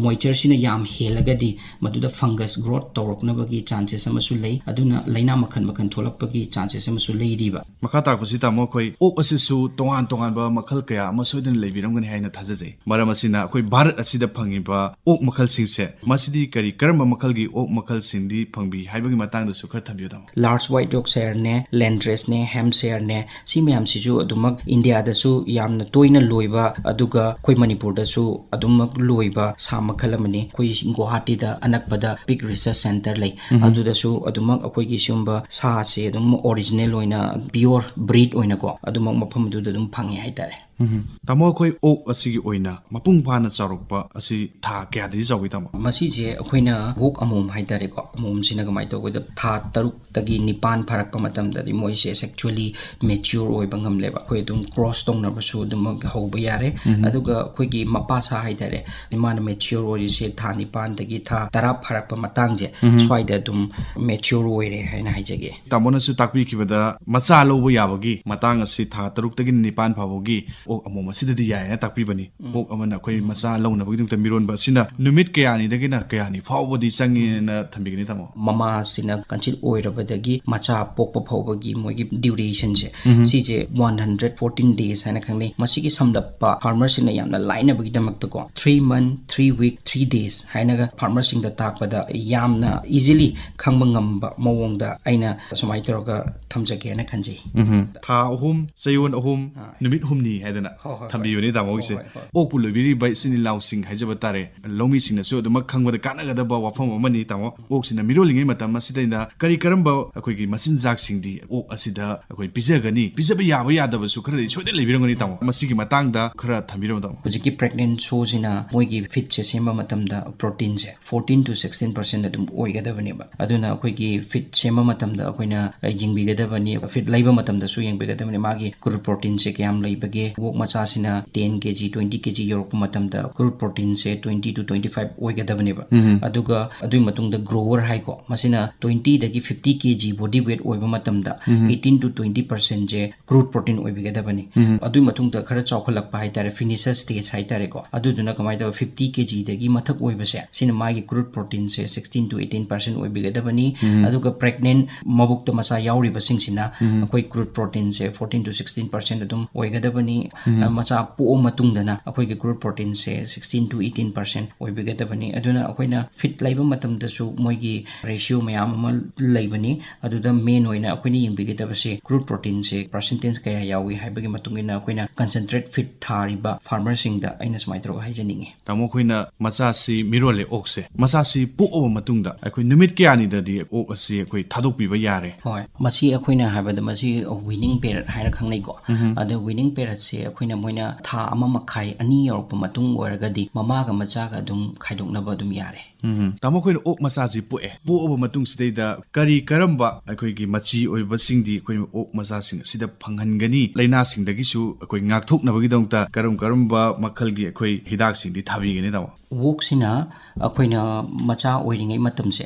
ꯃꯣꯏꯆꯔꯁꯤꯅ ꯌꯥꯝ ꯍꯦꯜꯂꯒꯗꯤ ꯃꯗꯨꯗ ꯐꯪꯒꯁ ꯒ꯭ꯔꯣꯠ ꯇꯧꯔꯛꯅꯕꯒꯤ ꯆꯥꯟꯁꯦꯁ ꯑꯃꯁꯨ ꯂꯩ꯫ ꯑꯗꯨꯅ ꯂꯥꯏꯅꯥ ꯃꯈꯜ ꯃꯈꯜ ꯊꯣꯛꯂꯛꯄꯒꯤ ꯆꯥꯟꯁꯦꯁ ꯑꯃꯁꯨ ꯂꯩꯔꯤꯕ꯫ ꯃꯈꯥ ꯇꯥꯛꯄꯁꯤ ꯇꯥꯃꯣ, ꯑꯩꯈꯣꯏ ꯑꯣꯛ ꯑꯁꯤꯁꯨ ꯇꯣꯉꯥꯟ ꯇꯣꯉꯥꯟꯕ ꯃꯈꯜ ꯀꯌꯥ ꯑꯃ ꯁꯣꯏꯗꯅ ꯂꯩꯕꯤꯔꯝꯒꯅꯤ ꯍꯥꯏꯅ ꯊꯥꯖꯖꯩ꯫ ꯃꯔꯝ ꯑꯁꯤꯅ ꯑꯩꯈꯣꯏ ꯚꯥꯔꯠ ꯑꯁꯤꯗ ꯐꯪꯉꯤꯕ ꯑꯣꯛ ꯃꯈꯜꯁꯤꯡꯁꯦ ꯃꯁꯤꯗꯤ ꯀꯔꯤ ꯀꯔꯝꯕ ꯃꯈꯜꯒꯤ ꯑꯣꯛ ꯃꯈꯜꯁꯤꯡꯗꯤ ꯐꯪꯕꯤ ꯍꯥꯏꯕꯒꯤ ꯃꯇꯥꯡꯗꯁꯨ ꯈꯔ ꯊꯝꯕꯤꯌꯨ ꯇꯥꯃꯣ꯫ ꯂꯥꯔꯖ ꯋꯥꯏꯠ ꯌꯣꯛꯁꯦꯌꯔꯅꯦ, ꯂꯦꯟꯗ꯭ꯔꯦꯁꯅꯦ, ꯍꯦꯝꯁꯦꯌꯔꯅꯦ, ꯁꯤ ꯃꯌꯥꯝꯁꯤꯁꯨ ꯑꯗꯨꯃꯛ ꯏꯟꯗꯤꯌꯥꯗꯁꯨ ꯌꯥꯝꯅ ꯇꯣꯏꯅ ꯂꯣꯏꯕ, ꯑꯗꯨꯒ ꯑꯩꯈꯣꯏ ꯃꯅꯤꯄꯨꯔꯗꯁꯨ ꯑꯗꯨꯃꯛ ꯂꯣꯏꯕ ꯁꯥ ꯃꯈꯜ ꯑꯃꯅꯤ꯫ ꯑꯩꯈꯣꯏ ꯒꯨꯋꯥꯍꯥꯇꯤꯗ ꯑꯅꯛꯄꯗ ꯄꯤꯛ ꯔꯤꯁꯔꯁ ꯁꯦꯟꯇꯔ ꯂꯩ꯫ ꯎꯝ. ꯑꯗꯨꯗꯁꯨ ꯑꯗꯨꯃꯛ ꯑꯩꯈꯣꯏꯒꯤ ꯁꯤꯒꯨꯝꯕ ꯁꯥꯁꯦ ꯑꯗꯨꯝ ꯑꯣꯔꯤꯖꯤꯅꯦꯜ ꯑꯣꯏꯅ, ꯄꯤꯌꯣꯔ ꯕ꯭ꯔꯤꯗ ꯑꯣꯏꯅꯀꯣ, ꯑꯗꯨꯃꯛ ꯃꯐꯝꯗꯨꯗ ꯑꯗꯨꯝ ꯐꯪꯉꯦ ꯍꯥꯏꯇꯥꯔꯦ꯫ ꯎꯝ. ꯇꯥꯃꯣ, ꯑꯩꯈꯣꯏ ꯑꯣꯛ ꯑꯁꯤꯒꯤ ꯑꯣꯏꯅ ꯃꯄꯨꯡ ꯐꯥꯅ ꯆꯥꯎꯔꯛꯄ ꯑꯁꯤ ꯊꯥ ꯀꯌꯥꯗꯒꯤ ꯆꯥꯎꯏ ꯇꯥꯃꯣ? ꯃꯁꯤꯁꯦ ꯑꯩꯈꯣꯏꯅ ꯑꯣꯛ ꯑꯃꯣꯝ ꯍꯥꯏꯇꯥꯔꯦꯀꯣ, ꯑꯃꯣꯝꯁꯤꯅ ꯀꯃꯥꯏꯅ ꯇꯧꯒꯦꯗ, ꯊꯥ ꯇꯔꯨꯛꯇꯒꯤ ꯅꯤꯄꯥꯟ ꯐꯥꯔꯛꯄ ꯃꯇꯝꯗꯗꯤ ꯃꯣꯏꯁꯦ ꯁꯦꯛꯆꯨꯋꯦꯜꯂꯤ ꯃꯦꯆ꯭ꯌꯣꯔ ꯑꯣꯏꯕ ꯉꯝꯂꯦꯕ꯫ ꯑꯩꯈꯣꯏ ꯑꯗꯨꯝ ꯀ꯭ꯔꯣꯁ ꯇꯧꯅꯕꯁꯨ ꯑꯗꯨꯃꯛ ꯍꯧꯕ ꯌꯥꯔꯦ꯫ ꯎꯝ. ꯑꯗꯨꯒ ꯑꯩꯈꯣꯏꯒꯤ ꯃꯄꯥ ꯁꯥ ꯍꯥꯏꯇꯥꯔꯦ, ꯃꯥꯅ ꯃꯦꯆ꯭ꯌꯣꯔ ꯑꯣꯏꯔꯤꯁꯦ ꯊꯥ ꯅꯤꯄꯥꯟꯗꯒꯤ ꯊꯥ ꯇꯔꯥ ꯐꯥꯔꯛꯄ ꯃꯇꯥꯡꯁꯦ, ꯎꯝ. ꯁ꯭ꯋꯥꯏꯗ ꯑꯗꯨꯝ ꯃꯦꯆ꯭ꯌꯣꯔ ꯑꯣꯏꯔꯦ ꯍꯥꯏꯅ ꯍꯥꯏꯖꯒꯦ꯫ ꯇꯥꯃꯣꯅꯁꯨ ꯇꯥꯛꯄꯤꯈꯤꯕꯗ ꯃꯆꯥ ꯂꯧꯕ ꯌꯥꯕꯒꯤ ꯃꯇꯥꯡ ꯑꯁꯤ ꯊꯥ ꯇꯔꯨꯛꯇꯒꯤ ꯅꯤꯄꯥꯟ ꯐꯥꯎꯕꯒꯤ ꯑꯣꯛ ꯑꯃꯣꯝ ꯑꯁꯤꯗꯗꯤ ꯌꯥꯏꯌꯦꯅ ꯇꯥꯛꯄꯤꯕꯅꯤ꯫ ꯑꯣꯛ ꯑꯃꯅ ꯑꯩꯈꯣꯏ ꯃꯆꯥ ꯂꯧꯅꯕꯒꯤꯗꯃꯛꯇ ꯃꯤꯔꯣꯟꯕ ꯑꯁꯤꯅ ꯅꯨꯃꯤꯠ ꯀꯌꯥꯅꯤꯗꯒꯤꯅ ꯀꯌꯥꯅꯤ ꯐꯥꯎꯕꯗꯤ ꯆꯪꯉꯦꯅ ꯊꯝꯕꯤꯒꯅꯤ ꯇꯥꯃꯣ? ꯃꯃꯥꯁꯤꯅ ꯀꯟꯁꯤꯞ ꯑꯣꯏꯔꯕꯗꯒꯤ ꯃꯆꯥ ꯄꯣꯛꯄ ꯐꯥꯎꯕꯒꯤ ꯃꯣꯏꯒꯤ ꯗ꯭ꯌꯨꯔꯦꯁꯟꯁꯦ, ꯎꯝ. ꯁꯤꯁꯦ ꯋꯥꯟ ꯍꯟꯗ꯭ꯔꯦꯠ ꯐꯣꯔꯇꯤꯟ ꯗꯦꯖ ꯍꯥꯏꯅ ꯈꯪꯅꯩ꯫ ꯃꯁꯤꯒꯤ ꯁꯝꯂꯞꯄ ꯐꯥꯔꯃꯔꯁꯤꯡꯅ ꯌꯥꯝꯅ ꯂꯥꯏꯅꯕꯒꯤꯗꯃꯛꯇꯀꯣ, three month, three week, three days ꯍꯥꯏꯅꯒ ꯐꯥꯔꯃꯔꯁꯤꯡꯗ ꯇꯥꯛꯄꯗ ꯌꯥꯝꯅ ꯏꯖꯤꯂꯤ ꯈꯪꯕ ꯉꯝꯕ ꯃꯑꯣꯡꯗ ꯑꯩꯅ ꯁꯨꯃꯥꯏꯅ ꯇꯧꯔꯒ ꯊꯝꯖꯒꯦꯅ ꯈꯟꯖꯩ꯫ ꯎꯝ. ꯊꯥ ꯑꯍꯨꯝ, ꯆꯌꯣꯜ ꯑꯍꯨꯝ, ꯑꯥ. ꯅꯨꯃꯤꯠ ꯍꯨꯝꯅꯤ ꯍꯥꯏꯗꯅ ꯍꯣꯏ, ꯍꯣꯏ, ꯊꯝꯕꯤꯕꯅꯤ ꯇꯥꯃꯣꯒꯤꯁꯦ꯫ ꯍꯣꯏ, ꯍꯣꯏ, ꯍꯣꯏ. ꯑꯣꯛꯄꯨ ꯂꯣꯏꯕꯤꯔꯤꯕ ꯏꯆꯤꯟ ꯏꯅꯥꯎꯁꯤꯡ ꯍꯥꯏꯖꯕ ꯇꯥꯔꯦ, ꯂꯧꯃꯤꯁꯤꯡꯅꯁꯨ ꯑꯗꯨꯃꯛ ꯈꯪꯕꯗ ꯀꯥꯟꯅꯒꯗꯕ ꯋꯥꯐꯝ ꯑꯃꯅꯤ, ꯇꯥꯃꯣ꯫ ꯑꯣꯛꯁꯤꯅ ꯃꯤꯔꯣꯜꯂꯤꯉꯩ ꯃꯇꯝ ꯑꯁꯤꯗꯩꯗ ꯀꯔꯤ ꯀꯔꯝꯕ ꯑꯩꯈꯣꯏꯒꯤ ꯃꯆꯤꯟꯖꯥꯛꯁꯤꯡꯗꯤ ꯑꯣꯛ ꯑꯁꯤꯗ ꯑꯩꯈꯣꯏ ꯄꯤꯖꯒꯅꯤ? ꯄꯤꯖꯕ ꯌꯥꯕ ꯌꯥꯗꯕꯁꯨ ꯈꯔꯗꯤ ꯁꯣꯏꯗꯅ ꯂꯩꯕꯤꯔꯝꯒꯅꯤ, ꯇꯥꯃꯣ꯫ ꯃꯁꯤꯒꯤ ꯃꯇꯥꯡꯗ ꯈꯔ ꯊꯝꯕꯤꯔꯝꯃꯨ, ꯇꯥꯃꯣ꯫ ꯍꯧꯖꯤꯛꯀꯤ pregnant sow ꯁꯤꯅ ꯃꯣꯏꯒꯤ feed ꯁꯦ ꯁꯦꯝꯕ ꯃꯇꯝꯗ protein say fourteen to sixteen percent ꯑꯗꯨꯝ ꯑꯣꯏꯒꯗꯕꯅꯦꯕ꯫ ꯑꯗꯨꯅ ꯑꯩꯈꯣꯏꯒꯤ feed ꯁꯦꯝꯕ ꯃꯇꯝꯗ ꯑꯩꯈꯣꯏꯅ ꯌꯦꯡꯕꯤꯒꯗꯕꯅꯤ, feed ꯂꯩꯕ ꯃꯇꯝꯗꯁꯨ ꯌꯦꯡꯕꯤꯒꯗꯕꯅꯤ, ꯃꯥꯒꯤ crude protein ꯁꯦ ꯀꯌꯥꯝ ꯂꯩꯕꯒꯦ꯫ ꯑꯣꯛ ꯃꯆꯥꯁꯤꯅ ten K G, twenty K G ꯌꯧꯔꯛꯄ ꯃꯇꯝꯗ crude protein say twenty to twenty five ꯑꯣꯏꯒꯗꯕꯅꯦꯕ꯫ ꯑꯗꯨꯒ ꯑꯗꯨꯒꯤ ꯃꯇꯨꯡꯗ grower ꯍꯥꯏꯀꯣ, ꯃꯁꯤꯅ twenty ꯗꯒꯤ fifty K G body weight ꯑꯣꯏꯕ ꯃꯇꯝꯗ eighteen to twenty percent say crude protein ꯑꯣꯏꯕꯤꯒꯗꯕꯅꯤ꯫ ꯑꯗꯨꯒꯤ ꯃꯇꯨꯡꯗ ꯈꯔ ꯆꯥꯎꯈꯠꯂꯛꯄ ꯍꯥꯏꯇꯥꯔꯦ, finisher stage ꯍꯥꯏꯇꯥꯔꯦꯀꯣ, ꯑꯗꯨꯗꯨꯅ ꯀꯃꯥꯏꯅ ꯇꯧꯕ, fifty K G ꯗꯒꯤ ꯃꯊꯛ ꯑꯣꯏꯕꯁꯦ, ꯁꯤꯅ ꯃꯥꯒꯤ crude protein say sixteen to eighteen percent ꯑꯣꯏꯕꯤꯒꯗꯕꯅꯤ꯫ ꯑꯗꯨꯒ pregnant, ꯃꯕꯨꯛꯇ ꯃꯆꯥ ꯌꯥꯎꯔꯤꯕꯁꯤꯡꯁꯤꯅ ꯑꯩꯈꯣꯏ crude protein say fourteen to sixteen percent ꯑꯗꯨꯝ ꯑꯣꯏꯒꯗꯕꯅꯤ꯫ ꯑ, ꯃꯆꯥ ꯄꯣꯛꯑ ꯃꯇꯨꯡꯗꯅ ꯑꯩꯈꯣꯏꯒꯤ crude protein say sixteen to eighteen percent ꯑꯣꯏꯕꯤꯒꯗꯕꯅꯤ꯫ ꯑꯗꯨꯅ ꯑꯩꯈꯣꯏꯅ feed ꯂꯩꯕ ꯃꯇꯝꯗꯁꯨ ꯃꯣꯏꯒꯤ ratio ꯃꯌꯥꯝ ꯑꯃ ꯂꯩꯕꯅꯤ꯫ ꯑꯗꯨꯗ main ꯑꯣꯏꯅ ꯑꯩꯈꯣꯏꯅ ꯌꯦꯡꯕꯤꯒꯗꯕꯁꯦ crude protein ꯁꯦ percentage ꯀꯌꯥ ꯌꯥꯎꯏ ꯍꯥꯏꯕꯒꯤ ꯃꯇꯨꯡ ꯏꯟꯅ ꯑꯩꯈꯣꯏꯅ concentrate feed ꯊꯥꯔꯤꯕ farmer ꯁꯤꯡꯗ ꯑꯩꯅ ꯁꯨꯃꯥꯏꯅ ꯇꯧꯔꯒ ꯍꯥꯏꯖꯅꯤꯡꯉꯤ꯫ ꯇꯥꯃꯣ, ꯑꯩꯈꯣꯏꯅ ꯃꯆꯥꯁꯤ ꯃꯤꯔꯣꯜꯂꯦ ꯑꯣꯛꯁꯦ, ꯃꯆꯥꯁꯤ ꯄꯣꯛꯑꯕ ꯃꯇꯨꯡꯗ ꯑꯩꯈꯣꯏ ꯅꯨꯃꯤꯠ ꯀꯌꯥꯅꯤꯗꯗꯤ ꯑꯣꯛ ꯑꯁꯤ ꯑꯩꯈꯣꯏ ꯊꯥꯗꯣꯛꯄꯤꯕ ꯌꯥꯔꯦ? ꯍꯣꯏ, ꯃꯁꯤ ꯑꯩꯈꯣꯏꯅ ꯍꯥꯏꯕꯗ ꯃꯁꯤ weaning period ꯍꯥꯏꯅ ꯈꯪꯅꯩꯀꯣ꯫ ꯑꯗ weaning period ꯁꯦ ꯑꯩꯈꯣꯏꯅ ꯃꯣꯏꯅ ꯊꯥ ꯑꯃ ꯃꯈꯥꯏ, ꯑꯅꯤ ꯌꯧꯔꯛꯄ ꯃꯇꯨꯡ ꯑꯣꯏꯔꯒꯗꯤ ꯃꯃꯥꯒ ꯃꯆꯥꯒ ꯑꯗꯨꯝ ꯈꯥꯏꯗꯣꯛꯅꯕ ꯑꯗꯨꯝ ꯌꯥꯔꯦ꯫ ꯎꯝ꯫ ꯇꯥꯃꯣ, ꯑꯩꯈꯣꯏꯅ ꯑꯣꯛ ꯃꯆꯥꯁꯤ ꯄꯣꯛꯑꯦ, ꯄꯣꯛꯑꯕ ꯃꯇꯨꯡꯁꯤꯗꯩꯗ ꯀꯔꯤ ꯀꯔꯝꯕ ꯑꯩꯈꯣꯏꯒꯤ ꯃꯆꯤ ꯑꯣꯏꯕꯁꯤꯡꯗꯤ ꯑꯩꯈꯣꯏ ꯑꯣꯛ ꯃꯆꯥꯁꯤꯡ ꯑꯁꯤꯗ ꯐꯪꯍꯟꯒꯅꯤ? ꯂꯥꯏꯅꯥꯁꯤꯡꯗꯒꯤꯁꯨ ꯑꯩꯈꯣꯏ ꯉꯥꯛꯊꯣꯛꯅꯕꯒꯤꯗꯃꯛꯇ ꯀꯔꯝ ꯀꯔꯝꯕ ꯃꯈꯜꯒꯤ ꯑꯩꯈꯣꯏ ꯍꯤꯗꯥꯛꯁꯤꯡꯗꯤ ꯊꯥꯕꯤꯒꯅꯤ, ꯇꯥꯃꯣ? ꯑꯣꯛꯁꯤꯅ ꯑꯩꯈꯣꯏꯅ ꯃꯆꯥ ꯑꯣꯏꯔꯤꯉꯩ ꯃꯇꯝꯁꯦ,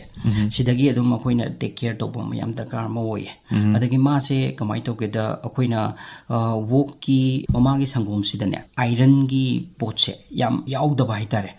ꯁꯤꯗꯒꯤ ꯑꯗꯨꯝ ꯑꯩꯈꯣꯏꯅ take care ꯇꯧꯕ ꯑꯃ ꯌꯥꯝ ꯗꯔꯀꯥꯔ ꯑꯃ ꯑꯣꯏꯌꯦ꯫ ꯑꯗꯒꯤ ꯃꯥꯁꯦ ꯀꯃꯥꯏꯅ ꯇꯧꯒꯦꯗ, ꯑꯩꯈꯣꯏꯅ, ꯑ, ꯑꯣꯛꯀꯤ ꯃꯃꯥꯒꯤ ꯁꯪꯒꯣꯝꯁꯤꯗꯅꯦ, iron ꯒꯤ ꯄꯣꯠꯁꯦ ꯌꯥꯝ ꯌꯥꯎꯗꯕ ꯍꯥꯏꯇꯥꯔꯦ꯫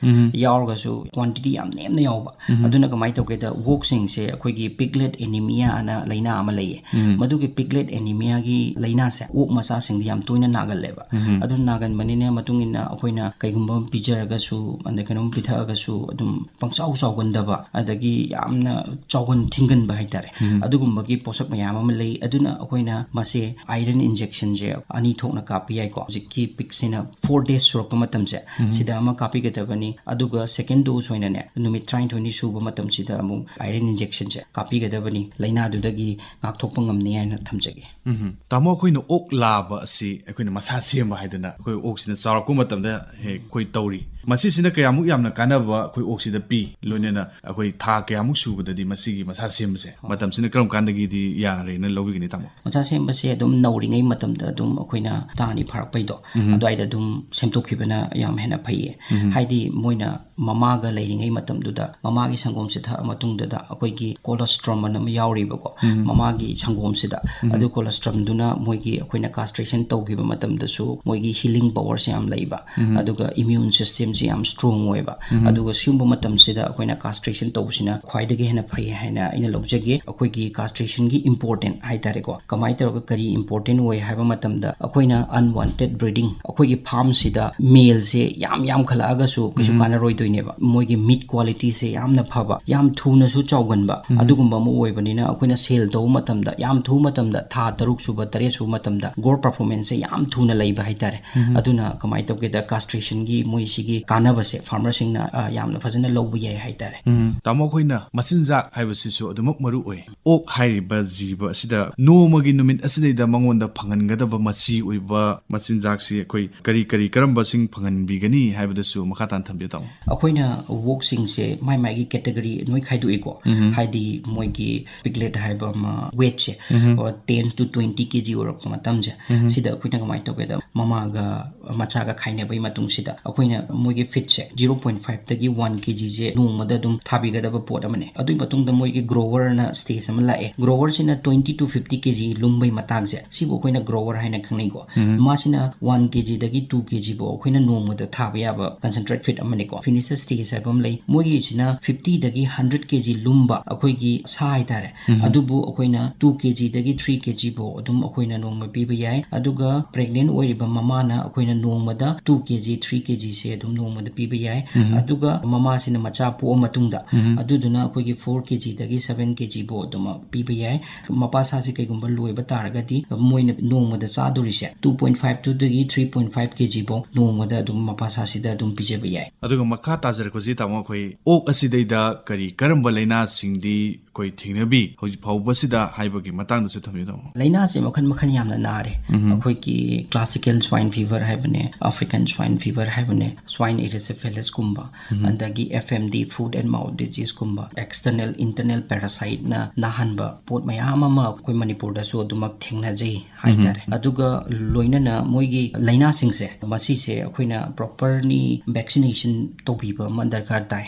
ꯌꯥꯎꯔꯒꯁꯨ quantity ꯌꯥꯝ ꯅꯦꯝꯅ ꯌꯥꯎꯕ꯫ ꯑꯗꯨꯅ ꯀꯃꯥꯏꯅ ꯇꯧꯒꯦꯗ, ꯑꯣꯛꯁꯤꯡꯁꯦ ꯑꯩꯈꯣꯏꯒꯤ piglet anemia ꯑꯅ ꯂꯥꯏꯅꯥ ꯑꯃ ꯂꯩꯌꯦ꯫ ꯃꯗꯨꯒꯤ piglet anemia ꯒꯤ ꯂꯥꯏꯅꯥꯁꯦ ꯑꯣꯛ ꯃꯆꯥꯁꯤꯡꯗ ꯌꯥꯝ ꯇꯣꯏꯅ ꯅꯥꯒꯜꯂꯦꯕ꯫ ꯑꯗꯨ ꯅꯥꯒꯟꯕꯅꯤꯅ ꯃꯇꯨꯡ ꯏꯟꯅ ꯑꯩꯈꯣꯏꯅ ꯀꯩꯒꯨꯝꯕ ꯑꯃ ꯄꯤꯖꯔꯒꯁꯨ, ꯑꯗ ꯀꯩꯅꯣ ꯑꯗꯨꯝ ꯄꯤꯊꯛꯑꯒꯁꯨ ꯑꯗꯨꯝ ꯄꯪꯆꯥꯎ ꯆꯥꯎꯒꯟꯗꯕ, ꯑꯗꯒꯤ ꯌꯥꯝꯅ ꯆꯥꯎꯒꯟ ꯊꯤꯡꯒꯟꯕ ꯍꯥꯏꯇꯥꯔꯦ, ꯑꯗꯨꯒꯨꯝꯕꯒꯤ ꯄꯣꯠꯁꯛ ꯃꯌꯥꯝ ꯑꯃ ꯂꯩ꯫ ꯑꯗꯨꯅ ꯑꯩꯈꯣꯏꯅ ꯃꯁꯦ iron injection ꯁꯦ ꯑꯅꯤ ꯊꯣꯛꯅ ꯀꯥꯞꯄ ꯌꯥꯏꯀꯣ꯫ ꯍꯧꯖꯤꯛꯀꯤ ꯄꯤꯛꯁꯤꯅ four days ꯁꯨꯔꯛꯄ ꯃꯇꯝꯁꯦ, ꯁꯤꯗ ꯑꯃ ꯀꯥꯞꯄꯤꯒꯗꯕꯅꯤ, ꯑꯗꯨꯒ second dose ꯑꯣꯏꯅꯅꯦ ꯅꯨꯃꯤꯠ ꯇꯔꯥꯅꯤꯊꯣꯏꯅꯤ ꯁꯨꯕ ꯃꯇꯝꯁꯤꯗ ꯑꯃꯨꯛ iron injection ꯁꯦ ꯀꯥꯞꯄꯤꯒꯗꯕꯅꯤ, ꯂꯥꯏꯅꯥꯗꯨꯗꯒꯤ ꯉꯥꯛꯊꯣꯛꯄ ꯉꯝꯅꯤ ꯍꯥꯏꯅ ꯊꯝꯖꯒꯦ꯫ ꯎꯝ꯫ ꯇꯥꯃꯣ, ꯑꯩꯈꯣꯏꯅ ꯑꯣꯛ ꯂꯥꯕ ꯑꯁꯤ ꯑꯩꯈꯣꯏꯅ ꯃꯁꯥ ꯁꯦꯝꯕ ꯍꯥꯏꯗꯅ ꯑꯩꯈꯣꯏ ꯑꯣꯛꯁꯤꯅ ꯆꯥꯎꯔꯛꯄ ꯃꯇꯝꯗ ꯍꯦꯛ ꯑꯩꯈꯣꯏ ꯇꯧꯔꯤ꯫ ꯃꯁꯤꯁꯤꯅ ꯀꯌꯥꯃꯨꯛ ꯌꯥꯝꯅ ꯀꯥꯟꯅꯕ ꯑꯩꯈꯣꯏ ꯑꯣꯛꯁꯤꯗ ꯄꯤ, ꯂꯣꯏꯅꯅ ꯑꯩꯈꯣꯏ ꯊꯥ ꯀꯌꯥꯃꯨꯛ ꯁꯨꯕꯗꯗꯤ ꯃꯁꯤꯒꯤ ꯃꯁꯥ ꯁꯦꯝꯕꯁꯦ ꯃꯇꯝꯁꯤꯅ ꯀꯔꯝ ꯀꯥꯟꯗꯒꯤꯗꯤ ꯌꯥꯔꯦꯅ ꯂꯧꯕꯤꯒꯅꯤ, ꯇꯥꯃꯣ? ꯃꯁꯥ ꯁꯦꯝꯕꯁꯦ ꯑꯗꯨꯝ ꯅꯧꯔꯤꯉꯩ ꯃꯇꯝꯗ ꯑꯗꯨꯝ ꯑꯩꯈꯣꯏꯅ ꯍꯞꯇꯥ ꯑꯅꯤ ꯐꯥꯔꯛꯄꯩꯗꯣ, ꯑꯗꯨꯋꯥꯏꯗ ꯑꯗꯨꯝ ꯁꯦꯝꯗꯣꯛꯈꯤꯕꯅ ꯌꯥꯝ ꯍꯦꯟꯅ ꯐꯩꯌꯦ꯫ ꯍꯥꯏꯗꯤ ꯃꯣꯏꯅ ꯃꯃꯥꯒ ꯂꯩꯔꯤꯉꯩ ꯃꯇꯝꯗꯨꯗ ꯃꯃꯥꯒꯤ ꯁꯪꯒꯣꯝꯁꯦ ꯊꯛꯑ ꯃꯇꯨꯡꯗꯨꯗ ꯑꯩꯈꯣꯏꯒꯤ colostrum ꯑꯅ ꯑꯃ ꯌꯥꯎꯔꯤꯕꯀꯣ, ꯃꯃꯥꯒꯤ ꯁꯪꯒꯣꯝꯁꯤꯗ꯫ ꯑꯗꯨ colostrum ꯗꯨꯅ ꯃꯣꯏꯒꯤ ꯑꯩꯈꯣꯏꯅ castration ꯇꯧꯈꯤꯕ ꯃꯇꯝꯗꯁꯨ ꯃꯣꯏꯒꯤ healing power ꯁꯦ ꯌꯥꯝ ꯂꯩꯕ, ꯑꯗꯨꯒ immune system ꯁꯦ ꯌꯥꯝ strong ꯑꯣꯏꯕ꯫ ꯑꯗꯨꯒ ꯁꯤꯒꯨꯝꯕ ꯃꯇꯝꯁꯤꯗ ꯑꯩꯈꯣꯏꯅ castration ꯇꯧꯕꯁꯤꯅ ꯈ꯭ꯋꯥꯏꯗꯒꯤ ꯍꯦꯟꯅ ꯐꯩ ꯍꯥꯏꯅ ꯑꯩꯅ ꯂꯧꯖꯒꯦ꯫ ꯑꯩꯈꯣꯏꯒꯤ castration ꯒꯤ important ꯍꯥꯏꯇꯥꯔꯦꯀꯣ, ꯀꯃꯥꯏꯅ ꯇꯧꯔꯒ ꯀꯔꯤ important ꯑꯣꯏ ꯍꯥꯏꯕ ꯃꯇꯝꯗ, ꯑꯩꯈꯣꯏꯅ unwanted breeding, ꯑꯩꯈꯣꯏꯒꯤ farm ꯁꯤꯗ male ꯁꯦ ꯌꯥꯝ ꯌꯥꯝꯈꯠꯂꯛꯑꯒꯁꯨ ꯀꯩꯁꯨ ꯀꯥꯟꯅꯔꯣꯏꯗꯣꯏꯅꯦꯕ꯫ ꯃꯣꯏꯒꯤ meat quality ꯁꯦ ꯌꯥꯝꯅ ꯐꯕ, ꯌꯥꯝ ꯊꯨꯅꯁꯨ ꯆꯥꯎꯒꯟꯕ, ꯑꯗꯨꯒꯨꯝꯕ ꯑꯃ ꯑꯣꯏꯕꯅꯤꯅ ꯑꯩꯈꯣꯏꯅ sale ꯇꯧꯕ ꯃꯇꯝꯗ, ꯌꯥꯝ ꯊꯨꯕ ꯃꯇꯝꯗ, ꯊꯥ ꯇꯔꯨꯛ ꯁꯨꯕ, ꯇꯔꯦꯠ ꯁꯨꯕ ꯃꯇꯝꯗ growth performance ꯁꯦ ꯌꯥꯝ ꯊꯨꯅ ꯂꯩꯕ ꯍꯥꯏꯇꯥꯔꯦ꯫ ꯑꯗꯨꯅ ꯀꯃꯥꯏꯅ ꯇꯧꯒꯦꯗ, castration ꯒꯤ ꯃꯣꯏ ꯁꯤꯒꯤ ꯀꯥꯟꯅꯕꯁꯦ farmer ꯁꯤꯡꯅ, ꯑ, ꯌꯥꯝꯅ ꯐꯖꯅ ꯂꯧꯕ ꯌꯥꯏ ꯍꯥꯏꯇꯥꯔꯦ꯫ ꯎꯝ꯫ ꯇꯥꯃꯣ, ꯑꯩꯈꯣꯏꯅ ꯃꯆꯤꯟꯖꯥꯛ ꯍꯥꯏꯕꯁꯤꯁꯨ ꯑꯗꯨꯃꯛ ꯃꯔꯨ ꯑꯣꯏ꯫ ꯑꯣꯛ ꯍꯥꯏꯔꯤꯕ ꯖꯤꯕ ꯑꯁꯤꯗ ꯅꯣꯡꯃꯒꯤ ꯅꯨꯃꯤꯠ ꯑꯁꯤꯗꯩꯗ ꯃꯉꯣꯟꯗ ꯐꯪꯍꯟꯒꯗꯕ ꯃꯆꯤ ꯑꯣꯏꯕ ꯃꯆꯤꯟꯖꯥꯛꯁꯤ ꯑꯩꯈꯣꯏ ꯀꯔꯤ ꯀꯔꯤ ꯀꯔꯝꯕꯁꯤꯡ ꯐꯪꯍꯟꯕꯤꯒꯅꯤ ꯍꯥꯏꯕꯗꯨꯁꯨ ꯃꯈꯥ ꯇꯥꯅ ꯊꯝꯕꯤꯌꯨ, ꯇꯥꯃꯣ꯫ ꯑꯩꯈꯣꯏꯅ ꯑꯣꯛꯁꯤꯡꯁꯦ ꯃꯥꯏ ꯃꯥꯏꯒꯤ category ꯂꯣꯏ ꯈꯥꯏꯗꯣꯛꯏꯀꯣ꯫ ꯍꯥꯏꯗꯤ ꯃꯣꯏꯒꯤ piglet ꯍꯥꯏꯕ ꯑꯃ weight ꯁꯦ, ꯑꯣ, ten to twenty K G ꯑꯣꯏꯔꯛꯄ ꯃꯇꯝꯁꯦ, ꯁꯤꯗ ꯑꯩꯈꯣꯏꯅ ꯀꯃꯥꯏꯅ ꯇꯧꯒꯦꯗ, ꯃꯃꯥꯒ ꯃꯆꯥꯒ ꯈꯥꯏꯅꯕꯒꯤ ꯃꯇꯨꯡꯁꯤꯗ ꯑꯩꯈꯣꯏꯅ ꯃꯣꯏꯒꯤ feed ꯁꯦ zero point five ꯗꯒꯤ one K G ꯁꯦ ꯅꯣꯡꯃꯗ ꯑꯗꯨꯝ ꯊꯥꯕꯤꯒꯗꯕ ꯄꯣꯠ ꯑꯃꯅꯦ꯫ ꯑꯗꯨꯒꯤ ꯃꯇꯨꯡꯗ ꯃꯣꯏꯒꯤ grower ꯅ stage ꯑꯃ ꯂꯥꯛꯑꯦ꯫ Grower ꯁꯤꯅ twenty to fifty K G ꯂꯨꯝꯕꯩ ꯃꯇꯥꯡꯁꯦ, ꯁꯤꯕꯨ ꯑꯩꯈꯣꯏꯅ grower ꯍꯥꯏꯅ ꯈꯪꯅꯩꯀꯣ꯫ ꯃꯥꯁꯤꯅ one K G ꯗꯒꯤ two K G ꯐꯥꯎ ꯑꯩꯈꯣꯏꯅ ꯅꯣꯡꯃꯗ ꯊꯥꯕ ꯌꯥꯕ concentrate feed ꯑꯃꯅꯤꯀꯣ꯫ Finisher stage ꯍꯥꯏꯕ ꯑꯃ ꯂꯩ꯫ ꯃꯣꯏꯒꯤꯁꯤꯅ fifty ꯗꯒꯤ hundred K G ꯂꯨꯝꯕ ꯑꯩꯈꯣꯏꯒꯤ ꯁꯥ ꯍꯥꯏꯇꯥꯔꯦ, ꯑꯗꯨꯕꯨ ꯑꯩꯈꯣꯏꯅ two K G ꯗꯒꯤ three K G ꯐꯥꯎ ꯑꯗꯨꯝ ꯑꯩꯈꯣꯏꯅ ꯅꯣꯡꯃ ꯄꯤꯕ ꯌꯥꯏ꯫ ꯑꯗꯨꯒ pregnant ꯑꯣꯏꯔꯤꯕ ꯃꯃꯥꯅ ꯑꯩꯈꯣꯏꯅ ꯅꯣꯡꯃꯗ two K G, three K G ꯁꯦ ꯑꯗꯨꯝ ꯅꯣꯡꯃꯗ ꯄꯤꯕ ꯌꯥꯏ꯫ ꯑꯗꯨꯒ ꯃꯃꯥꯁꯤꯅ ꯃꯆꯥ ꯄꯣꯛꯑ ꯃꯇꯨꯡꯗ, ꯑꯗꯨꯗꯨꯅ ꯑꯩꯈꯣꯏꯒꯤ four K G ꯗꯒꯤ seven K G ꯐꯥꯎ ꯑꯗꯨꯃꯛ ꯄꯤꯕ ꯌꯥꯏ꯫ ꯃꯄꯥ ꯁꯥꯁꯤ ꯀꯩꯒꯨꯝꯕ ꯂꯣꯏꯕ ꯇꯥꯔꯒꯗꯤ, ꯃꯣꯏꯅ ꯅꯣꯡꯃꯗ ꯆꯥꯗꯣꯔꯤꯁꯦ two point five two ꯗꯒꯤ three point five K G ꯐꯥꯎ ꯅꯣꯡꯃꯗ ꯑꯗꯨꯝ ꯃꯄꯥ ꯁꯥꯁꯤꯗ ꯑꯗꯨꯝ ꯄꯤꯖꯕ ꯌꯥꯏ꯫ ꯑꯗꯨꯒ ꯃꯈꯥ ꯇꯥꯖꯔꯛꯄꯁꯤ, ꯇꯥꯃꯣ, ꯑꯩꯈꯣꯏ ꯑꯣꯛ ꯑꯁꯤꯗꯩꯗ ꯀꯔꯤ ꯀꯔꯝꯕ ꯂꯥꯏꯅꯥꯁꯤꯡꯗꯤ ꯑꯩꯈꯣꯏ ꯊꯦꯡꯅꯕꯤ ꯍꯧꯖꯤꯛ ꯐꯥꯎꯕꯁꯤꯗ ꯍꯥꯏꯕꯒꯤ ꯃꯇꯥꯡꯗꯁꯨ ꯊꯝꯕꯤꯌꯨ, ꯇꯥꯃꯣ꯫ ꯂꯥꯏꯅꯥꯁꯦ ꯃꯈꯜ ꯃꯈꯜ ꯌꯥꯝꯅ ꯅꯥꯔꯦ꯫ ꯑꯩꯈꯣꯏꯒꯤ classical swine fever ꯍꯥꯏꯕꯅꯦ, African swine fever ꯍꯥꯏꯕꯅꯦ, swine erysipelasꯀꯨꯝꯕ, ꯑꯗꯒꯤ F M D, foot and mouth diseaseꯀꯨꯝꯕ, external internal parasiteꯅ ꯅꯥꯍꯟꯕ ꯄꯣꯠ ꯃꯌꯥꯝ ꯑꯃ ꯑꯩꯈꯣꯏ ꯃꯅꯤꯄꯨꯔꯗꯁꯨ ꯑꯗꯨꯃꯛ ꯊꯦꯡꯅꯖꯩ ꯍꯥꯏꯇꯥꯔꯦ꯫ ꯑꯗꯨꯒ ꯂꯣꯏꯅꯅ ꯃꯣꯏꯒꯤ ꯂꯥꯏꯅꯥꯁꯤꯡꯁꯦ, ꯃꯁꯤꯁꯦ ꯑꯩꯈꯣꯏꯅ properly vaccination ꯇꯧꯕꯤꯕ ꯑꯃ ꯗꯔꯀꯥꯔ ꯇꯥꯏ꯫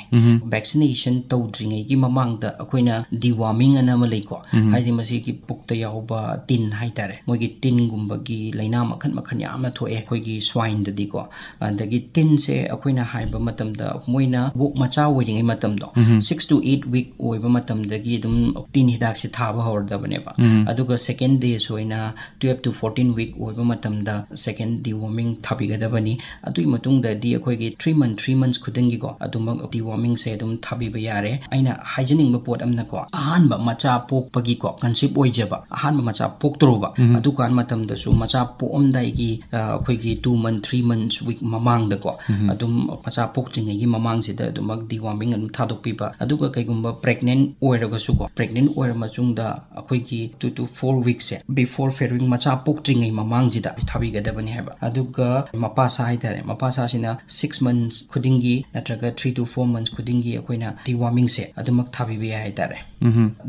Vaccination ꯇꯧꯗ꯭ꯔꯤꯉꯩꯒꯤ ꯃꯃꯥꯡꯗ ꯑꯩꯈꯣꯏꯅ deworming ꯑꯅ ꯑꯃ ꯂꯩꯀꯣ, ꯍꯥꯏꯗꯤ ꯃꯁꯤꯒꯤ ꯄꯨꯛꯇ ꯌꯥꯎꯕ ꯇꯤꯟ ꯍꯥꯏꯇꯥꯔꯦ, ꯃꯣꯏꯒꯤ ꯇꯤꯟꯒꯨꯝꯕꯒꯤ ꯂꯥꯏꯅꯥ ꯃꯈꯜ ꯃꯈꯜ ꯌꯥꯝꯅ ꯊꯣꯛꯑꯦ ꯑꯩꯈꯣꯏꯒꯤ swineꯗꯗꯤꯀꯣ꯫ ꯑꯗꯒꯤ ꯇꯤꯟꯁꯦ ꯑꯩꯈꯣꯏꯅ ꯍꯥꯏꯕ ꯃꯇꯝꯗ, ꯃꯣꯏꯅ ꯑꯣꯛ ꯃꯆꯥ ꯑꯣꯏꯔꯤꯉꯩ ꯃꯇꯝꯗꯣ, six to eight week ꯑꯣꯏꯕ ꯃꯇꯝꯗꯒꯤ ꯑꯗꯨꯝ ꯇꯤꯟ ꯍꯤꯗꯥꯛꯁꯦ ꯊꯥꯕ ꯍꯧꯔꯗꯕꯅꯦꯕ꯫ ꯑꯗꯨꯒ second day ꯁꯣꯏꯅ twelve to fourteen week ꯑꯣꯏꯕ ꯃꯇꯝꯗ second deworming ꯊꯥꯕꯤꯒꯗꯕꯅꯤ꯫ ꯑꯗꯨꯒꯤ ꯃꯇꯨꯡꯗꯗꯤ ꯑꯩꯈꯣꯏꯒꯤ three month, three months ꯈꯨꯗꯤꯡꯒꯤꯀꯣ, ꯑꯗꯨꯃꯛ dewormingꯁꯦ ꯑꯗꯨꯝ ꯊꯥꯕꯤꯕ ꯌꯥꯔꯦ꯫ ꯑꯩꯅ ꯍꯥꯏꯖꯅꯤꯡꯕ ꯄꯣꯠ ꯑꯃꯅꯀꯣ, ꯑꯍꯥꯟꯕ ꯃꯆꯥ ꯄꯣꯛꯄꯒꯤꯀꯣ, conceive ꯑꯣꯏꯖꯕ, ꯑꯍꯥꯟꯕ ꯃꯆꯥ ꯄꯣꯛꯇꯣꯔꯨꯕ, ꯑꯗꯨꯀꯥꯟ ꯃꯇꯝꯗꯁꯨ ꯃꯆꯥ ꯄꯣꯛꯑꯝꯗꯥꯏꯒꯤ, ꯑ, ꯑꯩꯈꯣꯏꯒꯤ two month, three months week ꯃꯃꯥꯡꯗꯀꯣ, ꯑꯗꯨꯝ ꯃꯆꯥ ꯄꯣꯛꯇ꯭ꯔꯤꯉꯩꯒꯤ ꯃꯃꯥꯡꯁꯤꯗ ꯑꯗꯨꯃꯛ deworming ꯑꯗꯨꯝ ꯊꯥꯗꯣꯛꯄꯤꯕ꯫ ꯑꯗꯨꯒ ꯀꯩꯒꯨꯝꯕ pregnant ꯑꯣꯏꯔꯒꯁꯨꯀꯣ, pregnant ꯑꯣꯏꯔ ꯃꯇꯨꯡꯗ ꯑꯩꯈꯣꯏꯒꯤ two to four weeksꯁꯦ, before farrowing, ꯃꯆꯥ ꯄꯣꯛꯇ꯭ꯔꯤꯉꯩ ꯃꯃꯥꯡꯁꯤꯗ ꯊꯥꯕꯤꯒꯗꯕꯅꯤ ꯍꯥꯏꯕ꯫ ꯑꯗꯨꯒ ꯃꯄꯥ ꯁꯥ ꯍꯥꯏꯇꯥꯔꯦ, ꯃꯄꯥ ꯁꯥꯁꯤꯅ six months ꯈꯨꯗꯤꯡꯒꯤ ꯅꯠꯇ꯭ꯔꯒ three to four months ꯈꯨꯗꯤꯡꯒꯤ ꯑꯩꯈꯣꯏꯅ dewormingꯁꯦ ꯑꯗꯨꯃꯛ ꯊꯥꯕꯤꯕ ꯌꯥꯏ ꯍꯥꯏꯇꯥꯔꯦ꯫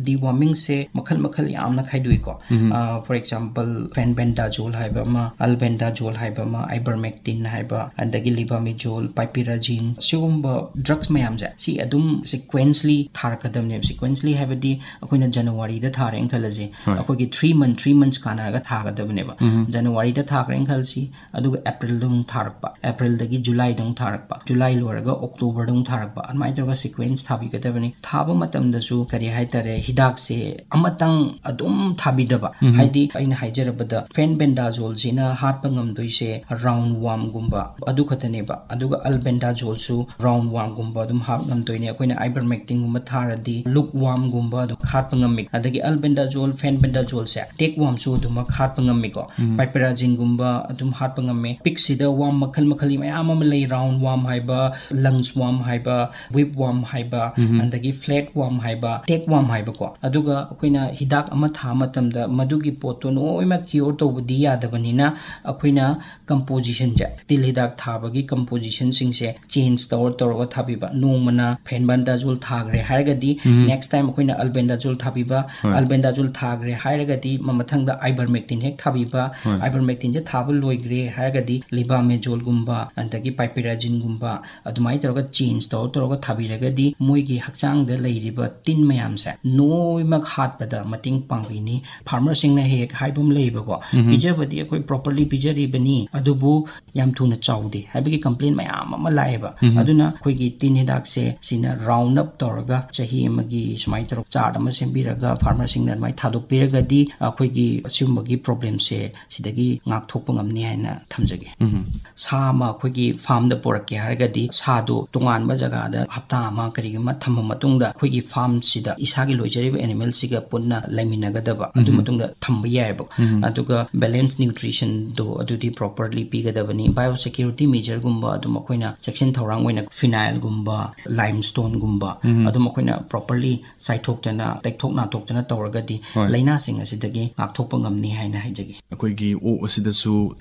Dewormingꯁꯦ ꯃꯈꯜ ꯃꯈꯜ ꯌꯥꯝꯅ ꯈꯥꯏꯗꯣꯛꯏꯀꯣ꯫ ꯑ, for example, fenbendazole ꯍꯥꯏꯕ ꯑꯃ, albendazole ꯍꯥꯏꯕ ꯑꯃ, ivermectin ꯍꯥꯏꯕ, ꯑꯗꯒꯤ ꯂꯤꯕꯥꯃꯤꯖꯣꯜ, ꯄꯥꯏꯄꯤꯔꯥꯖꯤꯟ, ꯁꯤꯒꯨꯝꯕ drugs ꯃꯌꯥꯝꯁꯦ, ꯁꯤ ꯑꯗꯨꯝ sequentially ꯊꯥꯔꯛꯀꯗꯕꯅꯦꯕ꯫ Sequentially ꯍꯥꯏꯕꯗꯤ, ꯑꯩꯈꯣꯏꯅ ꯖꯅꯋꯥꯔꯤꯗ ꯊꯥꯔꯦꯅ ꯈꯜꯂꯁꯦ, ꯑꯩꯈꯣꯏꯒꯤ three month, three months ꯀꯥꯟꯅꯔꯒ ꯊꯥꯒꯗꯕꯅꯦꯕ꯫ ꯖꯅꯋꯥꯔꯤꯗ ꯊꯥꯈ꯭ꯔꯦꯅ ꯈꯜꯂꯁꯤ, ꯑꯗꯨꯒ ꯑꯦꯄ꯭ꯔꯤꯜꯗ ꯑꯃꯨꯛ ꯊꯥꯔꯛꯄ, ꯑꯦꯄ꯭ꯔꯤꯜꯗꯒꯤ ꯖꯨꯂꯥꯏꯗ ꯑꯃꯨꯛ ꯊꯥꯔꯛꯄ, ꯖꯨꯂꯥꯏ ꯂꯣꯏꯔꯒ ꯑꯣꯛꯇꯣꯕꯔꯗ ꯑꯃꯨꯛ ꯊꯥꯔꯛꯄ, ꯑꯗꯨꯃꯥꯏꯅ ꯇꯧꯔꯒ sequence ꯊꯥꯕꯤꯒꯗꯕꯅꯤ꯫ ꯊꯥꯕ ꯃꯇꯝꯗꯁꯨ ꯀꯔꯤ ꯍꯥꯏ ꯍꯥꯏꯇꯥꯔꯦ, ꯍꯤꯗꯥꯛꯁꯦ ꯑꯃꯇꯪ ꯑꯗꯨꯝ ꯊꯥꯕꯤꯗꯕ꯫ ꯎꯝ꯫ ꯍꯥꯏꯗꯤ ꯑꯩꯅ ꯍꯥꯏꯖꯔꯕꯗ, ꯐꯦꯟꯕꯦꯟꯗꯥꯖꯣꯜꯁꯤꯅ ꯍꯥꯠꯄ ꯉꯝꯗꯣꯏꯁꯦ ꯔꯥꯎꯟ ꯋꯥꯝꯒꯨꯝꯕ ꯑꯗꯨ ꯈꯛꯇꯅꯦꯕ꯫ ꯑꯗꯨꯒ ꯑꯜꯕꯦꯟꯗꯥꯖꯣꯜꯁꯨ ꯔꯥꯎꯟ ꯋꯥꯝꯒꯨꯝꯕ ꯑꯗꯨꯝ ꯍꯥꯠ ꯉꯝꯗꯣꯏꯅꯦ꯫ ꯑꯩꯈꯣꯏꯅ ꯑꯥꯏꯕꯔꯃꯦꯛꯇꯤꯟꯒꯨꯝꯕ ꯊꯥꯔꯗꯤ ꯂꯨꯛ ꯋꯥꯝꯒꯨꯝꯕ ꯑꯗꯨꯝ ꯍꯥꯠꯄ ꯉꯝꯃꯤ꯫ ꯑꯗꯒꯤ ꯑꯜꯕꯦꯟꯗꯥꯖꯣꯜ, ꯐꯦꯟꯕꯦꯟꯗꯥꯖꯣꯜꯁꯦ ꯇꯦꯛ ꯋꯥꯝꯁꯨ ꯑꯗꯨꯃꯛ ꯍꯥꯠꯄ ꯉꯝꯃꯤꯀꯣ꯫ ꯎꯝ꯫ ꯄꯥꯏꯄꯦꯔꯥꯖꯤꯟꯒꯨꯝꯕ ꯑꯗꯨꯝ ꯍꯥꯠꯄ ꯉꯝꯃꯦ꯫ ꯄꯤꯛꯁꯤꯗ ꯋꯥꯝ ꯃꯈꯜ ꯃꯈꯜꯒꯤ ꯃꯌꯥꯝ ꯑꯃ ꯂꯩ, ꯔꯥꯎꯟ ꯋꯥꯝ ꯍꯥꯏꯕ, ꯂꯪꯁ ꯋꯥꯝ ꯍꯥꯏꯕ, ꯋꯤꯞ ꯋꯥꯝ ꯍꯥꯏꯕ, ꯎꯝ꯫ ꯑꯗꯒꯤ ꯐ꯭ꯂꯦꯠ ꯋꯥꯝ ꯍꯥꯏꯕ, ꯇꯦꯛ ꯋꯥꯝ ꯍꯥꯏꯕꯀꯣ꯫ ꯑꯗꯨꯒ ꯑꯩꯈꯣꯏꯅ ꯍꯤꯗꯥꯛ ꯑꯃ ꯊꯥ ꯃꯇꯝꯗ ꯃꯗꯨꯒꯤ ꯄꯣꯠꯇꯣ ꯂꯣꯏꯅꯃꯛ ꯀ꯭ꯌꯣꯔ ꯇꯧꯕꯗꯤ ꯌꯥꯗꯕꯅꯤꯅ, ꯑꯩꯈꯣꯏꯅ ꯀꯝꯄꯣꯖꯤꯁꯟꯁꯦ, ꯇꯤꯜ ꯍꯤꯗꯥꯛ ꯊꯥꯕꯒꯤ ꯀꯝꯄꯣꯖꯤꯁꯟꯁꯤꯡꯁꯦ ꯆꯦꯟꯖ ꯇꯧꯔ ꯇꯧꯔꯒ ꯊꯥꯕꯤꯕ꯫ ꯅꯣꯡꯃꯅ ꯐꯦꯟꯕꯟꯗꯥꯖꯣꯜ ꯊꯥꯈ꯭ꯔꯦ ꯍꯥꯏꯔꯒꯗꯤ, ꯎꯝ꯫ ꯅꯦꯛꯁ ꯇꯥꯏꯝ ꯑꯩꯈꯣꯏꯅ ꯑꯜꯕꯦꯟꯗꯥꯖꯣꯜ ꯊꯥꯕꯤꯕ, ꯍꯣꯏ꯫ ꯑꯜꯕꯦꯟꯗꯥꯖꯣꯜ ꯊꯥꯈ꯭ꯔꯦ ꯍꯥꯏꯔꯒꯗꯤ ꯃ-, ꯃꯊꯪꯗ ꯑꯥꯏꯕꯔꯃꯦꯛꯇꯤꯟ ꯍꯦꯛ ꯊꯥꯕꯤꯕ, ꯍꯣꯏ꯫ ꯑꯥꯏꯕꯔꯃꯦꯛꯇꯤꯟꯁꯦ ꯊꯥꯕ ꯂꯣꯏꯈ꯭ꯔꯦ ꯍꯥꯏꯔꯒꯗꯤ ꯂꯤꯕꯥꯃꯦꯖꯣꯜꯒꯨꯝꯕ, ꯑꯗꯒꯤ ꯄꯥꯏꯄꯦꯔꯥꯖꯤꯟꯒꯨꯝꯕ, ꯑꯗꯨꯃꯥꯏꯅ ꯇꯧꯔꯒ ꯆꯦꯟꯖ ꯇꯧꯔ ꯇꯧꯔꯒ ꯊꯥꯕꯤꯔꯒꯗꯤ ꯃꯣꯏꯒꯤ ꯍꯛꯆꯥꯡꯗ ꯂꯩꯔꯤꯕ ꯇꯤꯟ ꯃꯌꯥꯝꯁꯦ ꯂꯣꯏꯅꯃꯛ ꯍꯥꯠꯄꯗ ꯃꯇꯦꯡ ꯄꯥꯡꯕꯤꯅꯤ꯫ ꯐꯥꯔꯃꯔꯁꯤꯡꯅ ꯍꯦꯛ ꯍꯦꯛ ꯍꯥꯏꯕ ꯑꯃ ꯂꯩꯌꯦꯕꯀꯣ, ꯎꯝ꯫ ꯄꯤꯖꯕꯗꯤ ꯑꯩꯈꯣꯏ ꯄ꯭ꯔꯣꯄꯔꯂꯤ ꯄꯤꯖꯔꯤꯕꯅꯤ, ꯑꯗꯨꯕꯨ ꯌꯥꯝ ꯊꯨꯅ ꯆꯥꯎꯗꯦ ꯍꯥꯏꯕꯒꯤ ꯀꯝꯄ꯭ꯂꯦꯟ ꯃꯌꯥꯝ ꯑꯃ ꯂꯥꯛꯑꯦꯕ꯫ ꯎꯝ꯫ ꯑꯗꯨꯅ ꯑꯩꯈꯣꯏꯒꯤ ꯇꯤꯟ ꯍꯤꯗꯥꯛꯁꯦ ꯁꯤꯅ ꯔꯥꯎꯟ ꯑꯞ ꯇꯧꯔꯒ ꯆꯍꯤ ꯑꯃꯒꯤ ꯁꯨꯃꯥꯏꯅ ꯇꯧꯔꯒ ꯆꯥꯔꯠ ꯑꯃ ꯁꯦꯝꯕꯤꯔꯒ ꯐꯥꯔꯃꯔꯁꯤꯡꯅ ꯑꯗꯨꯃꯥꯏꯅ ꯊꯥꯗꯣꯛꯄꯤꯔꯒꯗꯤ ꯑꯩꯈꯣꯏꯒꯤ ꯑꯁꯤꯒꯨꯝꯕꯒꯤ ꯄ꯭ꯔꯣꯕ꯭ꯂꯦꯝꯁꯦ ꯁꯤꯗꯒꯤ ꯉꯥꯛꯊꯣꯛꯄ ꯉꯝꯅꯤ ꯍꯥꯏꯅ ꯊꯝꯖꯒꯦ꯫ ꯎꯝ꯫ ꯁꯥ ꯑꯃ ꯑꯩꯈꯣꯏꯒꯤ ꯐꯥꯔꯝꯗ ꯄꯨꯔꯛꯀꯦ ꯍꯥꯏꯔꯒꯗꯤ ꯁꯥꯗꯣ ꯇꯣꯉꯥꯟꯕ ꯖꯒꯥꯗ ꯍꯞꯇꯥ ꯑꯃ ꯀꯔꯤꯒꯨꯝꯕ ꯊꯝꯕ ꯃꯇꯨꯡꯗ ꯑꯩꯈꯣꯏꯒꯤ ꯐꯥꯔꯝꯁꯤꯗ ꯏꯁꯥꯒꯤ ꯂꯣꯏꯖꯔꯤꯕ ꯑꯦꯅꯤꯃꯦꯜꯁꯤꯒ ꯄꯨꯟꯅ ꯂꯩꯃꯤꯟꯅꯒꯗꯕ, ꯑꯗꯨ ꯎꯝ꯫ ꯃꯇꯨꯡꯗ ꯊꯝꯕ ꯌꯥꯏꯑꯕ꯫ ꯎꯝ꯫ ꯑꯗꯨꯒ ꯕꯦꯂꯦꯟꯁ ꯅ꯭ꯌꯨꯇ꯭ꯔꯤꯁꯟꯗꯣ ꯑꯗꯨꯗꯤ ꯄ꯭ꯔꯣꯄꯔꯂꯤ ꯄꯤꯒꯗꯕꯅꯤ꯫ ꯕꯥꯏꯑꯣ ꯁꯦꯀ꯭ꯌꯨꯔꯤꯇꯤ ꯃꯦꯖꯔꯒꯨꯝꯕ ꯑꯗꯨꯝ ꯑꯩꯈꯣꯏꯅ ꯆꯦꯛꯁꯤꯟ ꯊꯧꯔꯥꯡ ꯑꯣꯏꯅ ꯐꯤꯅꯥꯏꯜꯒꯨꯝꯕ, ꯂꯥꯏꯝ ꯁ꯭ꯇꯣꯟꯒꯨꯝꯕ ꯎꯝ꯫ ꯑꯗꯨꯝ ꯑꯩꯈꯣꯏꯅ ꯄ꯭ꯔꯣꯄꯔꯂꯤ ꯆꯥꯏꯊꯣꯛꯇꯅ, ꯇꯩꯊꯣꯛ ꯅꯥꯊꯣꯛꯇꯅ ꯇꯧꯔꯒꯗꯤ ꯍꯣꯏ꯫ ꯂꯥꯏꯅꯥꯁꯤꯡ ꯑꯁꯤꯗꯒꯤ ꯉꯥꯛꯊꯣꯛꯄ ꯉꯝꯅꯤ ꯍꯥꯏꯅ ꯍꯥꯏꯖꯒꯦ꯫ ꯑꯩꯈꯣꯏꯒꯤ ꯑꯣꯛ ꯑꯁꯤꯗꯁꯨ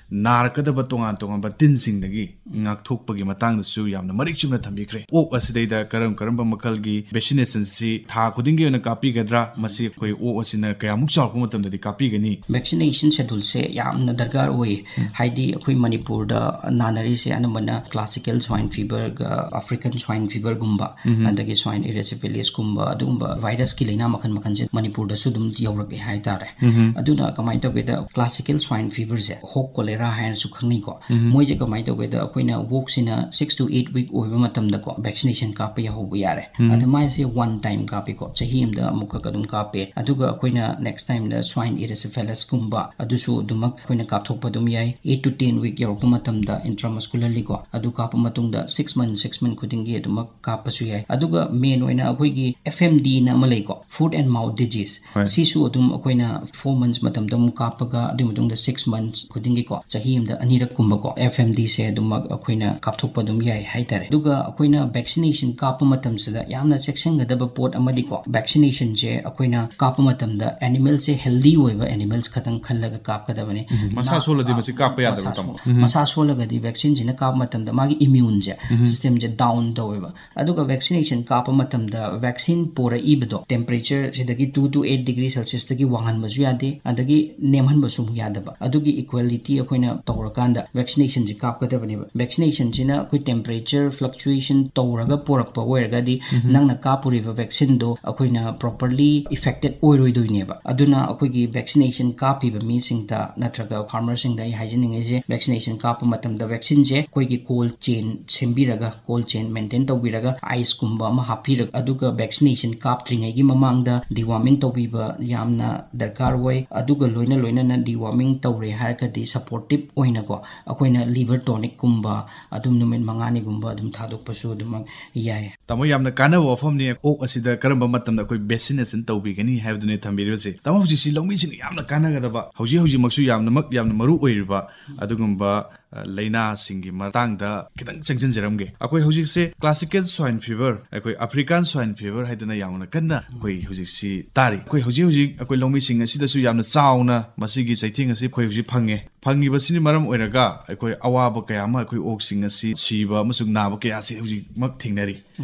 ꯅꯥꯔꯛꯀꯗꯕ ꯇꯣꯉꯥꯟ ꯇꯣꯉꯥꯟꯕ ꯇꯤꯟꯁꯤꯡꯗꯒꯤ ꯉꯥꯛꯊꯣꯛꯄꯒꯤ ꯃꯇꯥꯡꯗꯁꯨ ꯌꯥꯝꯅ ꯃꯔꯤꯛ ꯆꯨꯝꯅ ꯊꯝꯕꯤꯈ꯭ꯔꯦ꯫ ꯑꯣꯛ ꯑꯁꯤꯗꯩꯗ ꯀꯔꯝ ꯀꯔꯝꯕ ꯃꯈꯜꯒꯤ ꯚꯦꯛꯁꯤꯅꯦꯁꯟꯁꯤ ꯊꯥ ꯈꯨꯗꯤꯡꯒꯤ ꯑꯣꯏꯅ ꯀꯥꯞꯄꯤꯒꯗ꯭ꯔꯥ? ꯃꯁꯤ ꯑꯩꯈꯣꯏ ꯑꯣꯛ ꯑꯁꯤꯅ ꯀꯌꯥꯃꯨꯛ ꯆꯥꯎꯔꯛꯄ ꯃꯇꯝꯗꯗꯤ ꯀꯥꯞꯄꯤꯒꯅꯤ? ꯚꯦꯛꯁꯤꯅꯦꯁꯟ ꯁꯦꯗ꯭ꯌꯨꯜꯁꯦ ꯌꯥꯝꯅ ꯗꯔꯀꯥꯔ ꯑꯣꯏ꯫ ꯎꯝ꯫ ꯍꯥꯏꯗꯤ ꯑꯩꯈꯣꯏ ꯃꯅꯤꯄꯨꯔꯗ ꯅꯥꯅꯔꯤꯁꯦ ꯑꯅꯝꯕꯅ ꯀ꯭ꯂꯥꯁꯤꯀꯦꯜ ꯁ꯭ꯋꯥꯏꯟ ꯐꯤꯚꯔꯒ ꯑꯐ꯭ꯔꯤꯀꯟ ꯁ꯭ꯋꯥꯏꯟ ꯐꯤꯚꯔꯒꯨꯝꯕ, ꯎꯝ꯫ ꯑꯗꯒꯤ ꯁ꯭ꯋꯥꯏꯟ ꯏꯔꯤꯁꯤꯄꯦꯂꯤꯁꯀꯨꯝꯕ, ꯑꯗꯨꯒꯨꯝꯕ ꯚꯥꯏꯔꯁꯀꯤ ꯂꯥꯏꯅꯥ ꯃꯈꯜ ꯃꯈꯜꯁꯦ ꯃꯅꯤꯄꯨꯔꯗꯁꯨ ꯑꯗꯨꯝ ꯌꯧꯔꯛꯑꯦ ꯍꯥꯏꯇꯥꯔꯦ꯫ ꯎꯝ꯫ ꯑꯗꯨꯅ ꯀꯃꯥꯏꯅ ꯇꯧꯒꯦꯗ, ꯀ꯭ꯂꯥꯁꯤꯀꯦꯜ ꯁ꯭ꯋꯥꯏꯟ ꯐꯤꯚꯔꯁꯦ, ꯍꯣꯛ ꯀꯣꯂꯦꯔꯥ ꯍꯥꯏꯅꯁꯨ ꯈꯪꯅꯩꯀꯣ꯫ ꯎꯝ꯫ ꯃꯣꯏꯁꯦ ꯀꯃꯥꯏꯅ ꯇꯧꯒꯦꯗ, ꯑꯩꯈꯣꯏꯅ ꯑꯣꯛꯁꯤꯅ six to eight week ꯑꯣꯏꯕ ꯃꯇꯝꯗꯀꯣ ꯚꯦꯛꯁꯤꯅꯦꯁꯟ ꯀꯥꯞꯄ ꯌꯥꯍꯧꯕ ꯌꯥꯔꯦ꯫ ꯎꯝ꯫ ꯑꯗ ꯃꯥꯏꯁꯦ ꯋꯥꯟ ꯇꯥꯏꯝ ꯀꯥꯞꯄꯤꯀꯣ, ꯆꯍꯤ ꯑꯃꯗ ꯑꯃꯨꯛꯈꯛ ꯑꯗꯨꯝ ꯀꯥꯞꯄꯦ꯫ ꯑꯗꯨꯒ ꯑꯩꯈꯣꯏꯅ next time ꯗ swine erysipelas ꯀꯨꯝꯕ ꯑꯗꯨꯁꯨ ꯑꯗꯨꯃꯛ ꯑꯩꯈꯣꯏꯅ ꯀꯥꯞꯊꯣꯛꯄ ꯑꯗꯨꯝ ꯌꯥꯏ꯫ Eight to ten week ꯌꯧꯔꯛꯄ ꯃꯇꯝꯗ intramuscularly ꯀꯣ, ꯑꯗꯨ ꯀꯥꯞꯄ ꯃꯇꯨꯡꯗ six month six month ꯈꯨꯗꯤꯡꯒꯤ ꯑꯗꯨꯃꯛ ꯀꯥꯞꯄꯁꯨ ꯌꯥꯏ꯫ ꯑꯗꯨꯒ main ꯑꯣꯏꯅ ꯑꯩꯈꯣꯏꯒꯤ F M D ꯅ ꯑꯃ ꯂꯩꯀꯣ, foot and mouth disease, ꯍꯣꯏ꯫ ꯁꯤꯁꯨ ꯑꯗꯨꯝ ꯑꯩꯈꯣꯏꯅ four months ꯃꯇꯝꯗ ꯑꯃꯨꯛ ꯀꯥꯞꯄꯒ, ꯑꯗꯨꯒꯤ ꯃꯇꯨꯡꯗ six months ꯈꯨꯗꯤꯡꯒꯤꯀꯣ, ꯆꯍꯤ ꯑꯃꯗ ꯑꯅꯤꯔꯛ ꯀꯨꯝꯕꯀꯣ, F M D ꯁꯦ ꯑꯗꯨꯃꯛ ꯑꯩꯈꯣꯏꯅ ꯀꯥꯞꯊꯣꯛꯄ ꯑꯗꯨꯝ ꯌꯥꯏ ꯍꯥꯏꯇꯥꯔꯦ꯫ ꯑꯗꯨꯒ ꯑꯩꯈꯣꯏꯅ vaccination ꯀꯥꯞꯄ ꯃꯇꯝꯁꯤꯗ ꯌꯥꯝꯅ ꯆꯦꯛꯁꯤꯟꯒꯗꯕ ꯄꯣꯠ ꯑꯃꯗꯤꯀꯣ, vaccination ꯁꯦ ꯑꯩꯈꯣꯏꯅ ꯀꯥꯞꯄ ꯃꯇꯝꯗ animal ꯁꯦ healthy ꯑꯣꯏꯕ animals ꯈꯛꯇꯪ ꯈꯜꯂꯒ ꯀꯥꯞꯀꯗꯕꯅꯤ꯫ ꯃꯁꯥ ꯁꯣꯜꯂꯗꯤ ꯃꯁꯤ ꯀꯥꯞꯄ ꯌꯥꯗꯕ꯭ꯔꯥ, ꯃꯁꯥ ꯇꯥꯃꯣ? ꯁꯣ-, ꯃꯁꯥ ꯁꯣꯜꯂꯒꯗꯤ vaccine ꯁꯤꯅ ꯀꯥꯞꯄ ꯃꯇꯝꯗ ꯃꯥꯒꯤ immune ꯁꯦ, system ꯁꯦ down ꯇꯧꯋꯦꯕ꯫ ꯑꯗꯨꯒ vaccination ꯀꯥꯞꯄ ꯃꯇꯝꯗ vaccine ꯄꯣꯔꯛꯏꯕꯗꯣ temperature ꯁꯤꯗꯒꯤ two to eight degree Celsius ꯇꯒꯤ ꯋꯥꯡꯍꯟꯕꯁꯨ ꯌꯥꯗꯦ, ꯑꯗꯒꯤ ꯅꯦꯝꯍꯟꯕꯁꯨ ꯑꯃꯨꯛ ꯌꯥꯗꯕ꯫ ꯑꯗꯨꯒꯤ equality ꯑꯩꯈꯣꯏꯅ ꯇꯧꯔꯀꯥꯟꯗ vaccination ꯁꯤ ꯀꯥꯞꯀꯗꯕꯅꯦꯕ꯫ Vaccination ꯁꯤꯅ ꯑꯩꯈꯣꯏ temperature fluctuation ꯇꯧꯔꯒ ꯄꯣꯔꯛꯄ ꯑꯣꯏꯔꯒꯗꯤ, ꯅꯪꯅ ꯀꯥꯞꯄꯨꯔꯤꯕ vaccine ꯗꯣ ꯑꯩꯈꯣꯏꯅ properly effected ꯑꯣꯏꯔꯣꯏꯗꯣꯏꯅꯦꯕ꯫ ꯑꯗꯨꯅ ꯑꯩꯈꯣꯏꯒꯤ vaccination ꯀꯥꯞꯄꯤꯕ ꯃꯤꯁꯤꯡꯗ ꯅꯠꯇ꯭ꯔꯒ farmer ꯁꯤꯡꯗ ꯑꯩ ꯍꯥꯏꯖꯅꯤꯡꯉꯤꯁꯦ, vaccination ꯀꯥꯞꯄ ꯃꯇꯝꯗ vaccine ꯁꯦ ꯑꯩꯈꯣꯏꯒꯤ cold chain ꯁꯦꯝꯕꯤꯔꯒ, cold chain maintain ꯇꯧꯕꯤꯔꯒ, ice ꯀꯨꯝꯕ ꯑꯃ ꯍꯥꯞꯄꯤꯔꯒ, ꯑꯗꯨꯒ vaccination ꯀꯥꯞꯇ꯭ꯔꯤꯉꯩꯒꯤ ꯃꯃꯥꯡꯗ deworming ꯇꯧꯕꯤꯕ ꯌꯥꯝꯅ ꯗꯔꯀꯥꯔ ꯑꯣꯏ꯫ ꯑꯗꯨꯒ ꯂꯣꯏꯅ ꯂꯣꯏꯅꯅ deworming ꯇꯧꯔꯦ ꯍꯥꯏꯔꯒꯗꯤ supportive ꯑꯣꯏꯅꯀꯣ, ꯑꯩꯈꯣꯏꯅ liver tonic ꯀꯨꯝꯕ ꯑꯗꯨꯝ ꯅꯨꯃꯤꯠ ꯃꯉꯥꯅꯤꯒꯨꯝꯕ ꯑꯗꯨꯝ ꯊꯥꯗꯣꯛꯄꯁꯨ ꯑꯗꯨꯃꯛ ꯌꯥꯏ꯫ ꯇꯥꯃꯣ, ꯌꯥꯝꯅ ꯀꯥꯟꯅꯕ ꯋꯥꯐꯝꯅꯤ꯫ ꯑꯣꯛ ꯑꯁꯤꯗ ꯀꯔꯝꯕ ꯃꯇꯝꯗ ꯑꯩꯈꯣꯏ vaccination ꯇꯧꯕꯤꯒꯅꯤ ꯍꯥꯏꯕꯗꯨꯅꯤ ꯊꯝꯕꯤꯔꯤꯕꯁꯤ꯫ ꯇꯥꯃꯣ, ꯍꯧꯖꯤꯛꯁꯤ ꯂꯧꯃꯤꯁꯤꯡꯅ ꯌꯥꯝꯅ ꯀꯥꯟꯅꯒꯗꯕ, ꯍꯧꯖꯤꯛ ꯍꯧꯖꯤꯛꯃꯛꯁꯨ ꯌꯥꯝꯅꯃꯛ ꯌꯥꯝꯅ ꯃꯔꯨ ꯑꯣꯏꯔꯤꯕ ꯑꯗꯨꯒꯨꯝꯕ, ꯑ, ꯂꯥꯏꯅꯥꯁꯤꯡꯒꯤ ꯃꯇꯥꯡꯗ ꯈꯤꯇꯪ ꯆꯪꯁꯤꯟꯖꯔꯝꯒꯦ꯫ ꯑꯩꯈꯣꯏ ꯍꯧꯖꯤꯛꯁꯦ classical swine fever, ꯑꯩꯈꯣꯏ African swine fever ꯍꯥꯏꯗꯅ ꯌꯥꯝꯅ ꯀꯟꯅ ꯑꯩꯈꯣꯏ ꯍꯧꯖꯤꯛꯁꯤ ꯇꯥꯔꯤ꯫ ꯑꯩꯈꯣꯏ ꯍꯧꯖꯤꯛ ꯍꯧꯖꯤꯛ ꯑꯩꯈꯣꯏ ꯂꯧꯃꯤꯁꯤꯡ ꯑꯁꯤꯗꯁꯨ ꯌꯥꯝꯅ ꯆꯥꯎꯅ ꯃꯁꯤꯒꯤ ꯆꯩꯊꯦꯡ ꯑꯁꯤ ꯑꯩꯈꯣꯏ ꯍꯧꯖꯤꯛ ꯐꯪꯉꯦ꯫ ꯐꯪꯉꯤꯕꯁꯤꯅ ꯃꯔꯝ ꯑꯣꯏꯔꯒ ꯑꯩꯈꯣꯏ ꯑꯋꯥꯕ ꯀꯌꯥ ꯑꯃ, ꯑꯩꯈꯣꯏ ꯑꯣꯛꯁꯤꯡ ꯑꯁꯤ ꯁꯤꯕ ꯑꯃꯁꯨꯡ ꯅꯥꯕ ꯀꯌꯥ ꯑꯁꯤ ꯍꯧꯖꯤꯛꯃꯛ ꯊꯦꯡꯅꯔꯤ꯫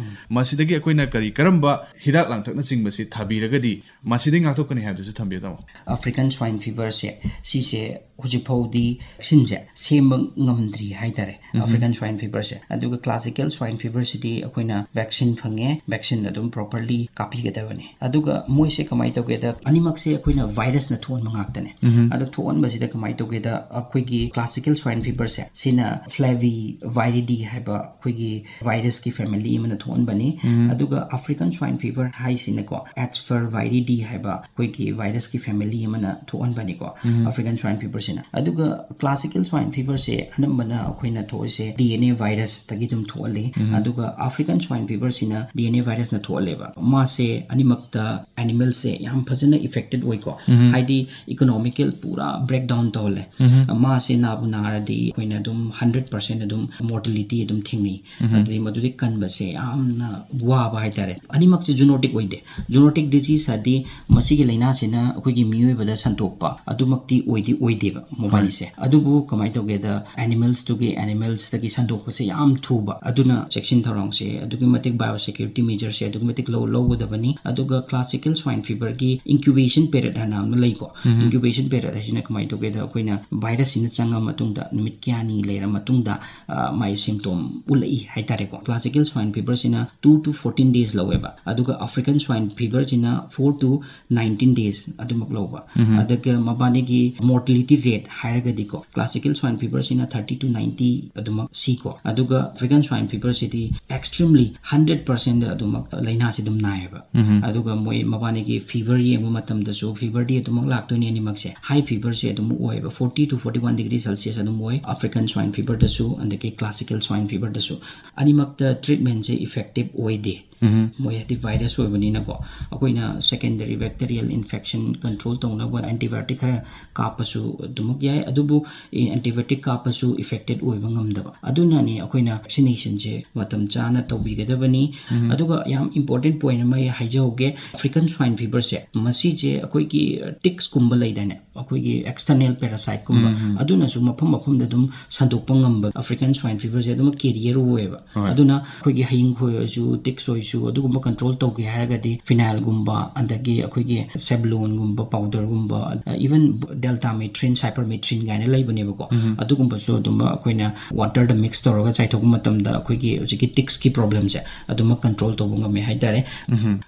ꯃꯁꯤꯗꯒꯤ ꯑꯩꯈꯣꯏꯅ ꯀꯔꯤ ꯀꯔꯝꯕ ꯍꯤꯗꯥꯛ ꯂꯥꯡꯊꯛꯅꯆꯤꯡꯕꯁꯤ ꯊꯥꯕꯤꯔꯒꯗꯤ ꯃꯁꯤꯗꯒꯤ ꯉꯥꯛꯊꯣꯛꯀꯅꯤ ꯍꯥꯏꯕꯗꯨꯁꯨ ꯊꯝꯕꯤꯌꯨ, ꯇꯥꯃꯣ꯫ African swine fever ꯁꯦ, ꯁꯤꯁꯦ ꯍꯧꯖꯤꯛ ꯐꯥꯎꯗꯤ ꯚꯦꯛꯁꯤꯟꯁꯦ ꯁꯦꯝꯕ ꯉꯝꯗ꯭ꯔꯤ ꯍꯥꯏꯇꯥꯔꯦ, African swine fever ꯁꯦ꯫ ꯑꯗꯨꯒ classical swine fever ꯁꯤꯗꯤ ꯑꯩꯈꯣꯏꯅ ꯚꯦꯛꯁꯤꯟ ꯐꯪꯉꯦ, ꯚꯦꯛꯁꯤꯟ ꯑꯗꯨꯝ properly ꯀꯥꯞꯄꯤꯒꯗꯕꯅꯤ꯫ ꯑꯗꯨꯒ ꯃꯣꯏꯁꯦ ꯀꯃꯥꯏꯅ ꯇꯧꯒꯦꯗ, ꯑꯅꯤꯃꯛꯁꯦ ꯑꯩꯈꯣꯏꯅ ꯚꯥꯏꯔꯁꯅ ꯊꯣꯛꯍꯟꯕ ꯉꯥꯛꯇꯅꯦ꯫ ꯑꯗꯣ ꯊꯣꯛꯍꯟꯕꯁꯤꯗ ꯀꯃꯥꯏꯅ ꯇꯧꯒꯦꯗ, ꯑꯩꯈꯣꯏꯒꯤ classical swine fever ꯁꯦ, ꯁꯤꯅ Flaviviridae ꯍꯥꯏꯕ ꯑꯩꯈꯣꯏꯒꯤ ꯚꯥꯏꯔꯁꯀꯤ family ꯑꯃꯅ ꯊꯣꯛꯍꯟꯕꯅꯤ꯫ ꯑꯗꯨꯒ African swine fever ꯍꯥꯏꯁꯤꯅꯀꯣ, H five viridae ꯍꯥꯏꯕ ꯑꯩꯈꯣꯏꯒꯤ ꯚꯥꯏꯔꯁꯀꯤ family ꯑꯃꯅ ꯊꯣꯛꯍꯟꯕꯅꯤꯀꯣ꯫ African swine fever ꯁꯤꯅ꯫ ꯑꯗꯨꯒ classical swine fever ꯁꯦ ꯑꯅꯝꯕꯅ ꯑꯩꯈꯣꯏꯅ ꯊꯣꯛꯏꯁꯦ D N A virus ꯇꯒꯤ ꯑꯗꯨꯝ ꯊꯣꯛꯍꯜꯂꯤ꯫ ꯑꯗꯨꯒ African swine fever ꯁꯤꯅ D N A virus ꯅ ꯊꯣꯛꯍꯜꯂꯦꯕ꯫ ꯃꯥꯁꯦ ꯑꯅꯤꯃꯛꯇ animals ꯁꯦ ꯌꯥꯝ ꯐꯖꯅ affected ꯑꯣꯏꯀꯣ꯫ ꯍꯥꯏꯗꯤ economical ꯄꯨꯔꯥ breakdown ꯇꯧꯍꯜꯂꯦ꯫ ꯃꯥꯁꯦ ꯅꯥꯕꯨ ꯅꯥꯔꯗꯤ ꯑꯩꯈꯣꯏꯅ ꯑꯗꯨꯝ hundred percent ꯑꯗꯨꯝ mortality ꯑꯗꯨꯝ ꯊꯦꯡꯅꯩ꯫ ꯑꯗꯨꯗꯤ ꯃꯗꯨꯗꯤ ꯀꯟꯕꯁꯦ ꯌꯥꯝꯅ ꯋꯥꯕ ꯍꯥꯏꯇꯥꯔꯦ꯫ ꯑꯅꯤꯃꯛꯁꯦ zoonotic ꯑꯣꯏꯗꯦ꯫ Zoonotic disease ꯍꯥꯏꯗꯤ ꯃꯁꯤꯒꯤ ꯂꯥꯏꯅꯥꯁꯤꯅ ꯑꯩꯈꯣꯏꯒꯤ ꯃꯤꯑꯣꯏꯕꯗ ꯁꯟꯗꯣꯛꯄ ꯑꯗꯨꯃꯛꯇꯤ ꯑꯣꯏꯗꯤ ꯑꯣꯏꯗꯦꯕ ꯃꯕꯥꯅꯤꯁꯦ꯫ ꯑꯗꯨꯕꯨ ꯀꯃꯥꯏꯅ ꯇꯧꯒꯦꯗ, animals ꯇꯨꯒꯤ animals ꯇꯒꯤ ꯁꯟꯗꯣꯛꯄꯁꯦ ꯌꯥꯝ ꯊꯨꯕ꯫ ꯑꯗꯨꯅ ꯆꯦꯛꯁꯤꯟ ꯊꯧꯔꯥꯡꯁꯦ ꯑꯗꯨꯛꯀꯤ ꯃꯇꯤꯛ, biosecurity measure ꯁꯦ ꯑꯗꯨꯛꯀꯤ ꯃꯇꯤꯛ ꯂꯧ-, ꯂꯧꯒꯗꯕꯅꯤ꯫ ꯑꯗꯨꯒ classical swine fever ꯒꯤ incubation period ꯍꯥꯏꯅ ꯑꯃ ꯂꯩꯀꯣ꯫ Incubation period ꯍꯥꯏꯁꯤꯅ ꯀꯃꯥꯏꯅ ꯇꯧꯒꯦꯗ, ꯑꯩꯈꯣꯏꯅ ꯚꯥꯏꯔꯁꯁꯤꯅ ꯆꯪꯉ ꯃꯇꯨꯡꯗ ꯅꯨꯃꯤꯠ ꯀꯌꯥꯅꯤ ꯂꯩꯔ ꯃꯇꯨꯡꯗ, ꯑ, ꯃꯥꯏ symptom ꯎꯠꯂꯛꯏ ꯍꯥꯏꯇꯥꯔꯦꯀꯣ꯫ Classical swine fever ꯁꯤꯅ two to fourteen days ꯂꯧꯋꯦꯕ, ꯑꯗꯨꯒ African swine fever ꯁꯤꯅ four to nineteen days ꯑꯗꯨꯃꯛ ꯂꯧꯕ꯫ ꯑꯗꯨꯒ ꯃꯕꯥꯅꯤꯒꯤ mortality rate ꯍꯥꯏꯔꯒꯗꯤꯀꯣ, classical swine fever ꯁꯤꯅ thirty to ninety ꯑꯗꯨꯃꯛ ꯁꯤꯀꯣ, ꯑꯗꯨꯒ African swine fever ꯁꯤꯗꯤ extremely hundred percent ꯑꯗꯨꯃꯛ ꯂꯥꯏꯅꯥꯁꯤ ꯑꯗꯨꯝ ꯅꯥꯏꯌꯦꯕ꯫ ꯑꯗꯨꯒ ꯃꯣꯏ ꯃꯕꯥꯅꯤꯒꯤ fever ꯌꯦꯡꯕ ꯃꯇꯝꯗꯁꯨ fever ꯗꯤ ꯑꯗꯨꯃꯛ ꯂꯥꯛꯇꯣꯏꯅꯤ ꯑꯅꯤꯃꯛꯁꯦ꯫ High fever ꯁꯦ ꯑꯗꯨꯝ ꯑꯣꯏꯌꯦꯕ, forty to forty one degree Celsius ꯑꯗꯨꯝ ꯑꯣꯏ African swine fever ꯗꯁꯨ ꯑꯗꯒꯤ classical swine fever ꯗꯁꯨ꯫ ꯑꯅꯤꯃꯛꯇ treatment ꯁꯦ effective ꯑꯣꯏꯗꯦ꯫ ꯃꯣꯏ ꯍꯥꯏꯗꯤ ꯚꯥꯏꯔꯁ ꯑꯣꯏꯕꯅꯤꯅꯀꯣ꯫ ꯑꯩꯈꯣꯏꯅ secondary bacterial infection control ꯇꯧꯅꯕ antibiotic ꯈꯔ ꯀꯥꯞꯄꯁꯨ ꯑꯗꯨꯃꯛ ꯌꯥꯏ, ꯑꯗꯨꯕꯨ antibiotic ꯀꯥꯞꯄꯁꯨ effective ꯑꯣꯏꯕ ꯉꯝꯗꯕ꯫ ꯑꯗꯨꯅꯅꯤ ꯑꯩꯈꯣꯏꯅ vaccination ꯁꯦ ꯃꯇꯝ ꯆꯥꯅ ꯇꯧꯕꯤꯒꯗꯕꯅꯤ꯫ ꯑꯗꯨꯒ ꯌꯥꯝ important point ꯑꯃ ꯑꯩ ꯍꯥꯏꯖꯍꯧꯒꯦ, African swine fever ꯁꯦ, ꯃꯁꯤꯁꯦ ꯑꯩꯈꯣꯏꯒꯤ ticks ꯀꯨꯝꯕ ꯂꯩꯗꯥꯏꯅꯦ, ꯑꯩꯈꯣꯏꯒꯤ external parasiteꯀꯨꯝꯕ, ꯑꯗꯨꯅꯁꯨ ꯃꯐꯝ ꯃꯐꯝꯗ ꯑꯗꯨꯝ ꯁꯟꯗꯣꯛꯄ ꯉꯝꯕ African swine feverꯁꯦ ꯑꯗꯨꯃꯛ carrier ꯑꯣꯏꯌꯦꯕ꯫ ꯑꯗꯨꯅ ꯑꯩꯈꯣꯏꯒꯤ ꯍꯌꯤꯡꯈꯣꯏ ꯑꯣꯏꯔꯁꯨ, ticks ꯑꯣꯏꯔꯁꯨ, ꯑꯗꯨꯒꯨꯝꯕ control ꯇꯧꯒꯦ ꯍꯥꯏꯔꯒꯗꯤ phenylꯒꯨꯝꯕ, ꯑꯗꯒꯤ ꯑꯩꯈꯣꯏꯒꯤ Sabolonꯒꯨꯝꯕ, powderꯒꯨꯝꯕ, even deltamethrin, cypermethrin ꯀꯥꯏꯅ ꯂꯩꯕꯅꯦꯕꯀꯣ꯫ ꯑꯗꯨꯒꯨꯝꯕꯁꯨ ꯑꯗꯨꯝ ꯑꯩꯈꯣꯏꯅ waterꯗ mix ꯇꯧꯔꯒ ꯆꯥꯏꯊꯣꯛꯄ ꯃꯇꯝꯗ ꯑꯩꯈꯣꯏꯒꯤ ꯍꯧꯖꯤꯛꯀꯤ ticksꯀꯤ problemꯁꯦ ꯑꯗꯨꯃꯛ control ꯇꯧꯕ ꯉꯝꯃꯦ ꯍꯥꯏꯇꯥꯔꯦ꯫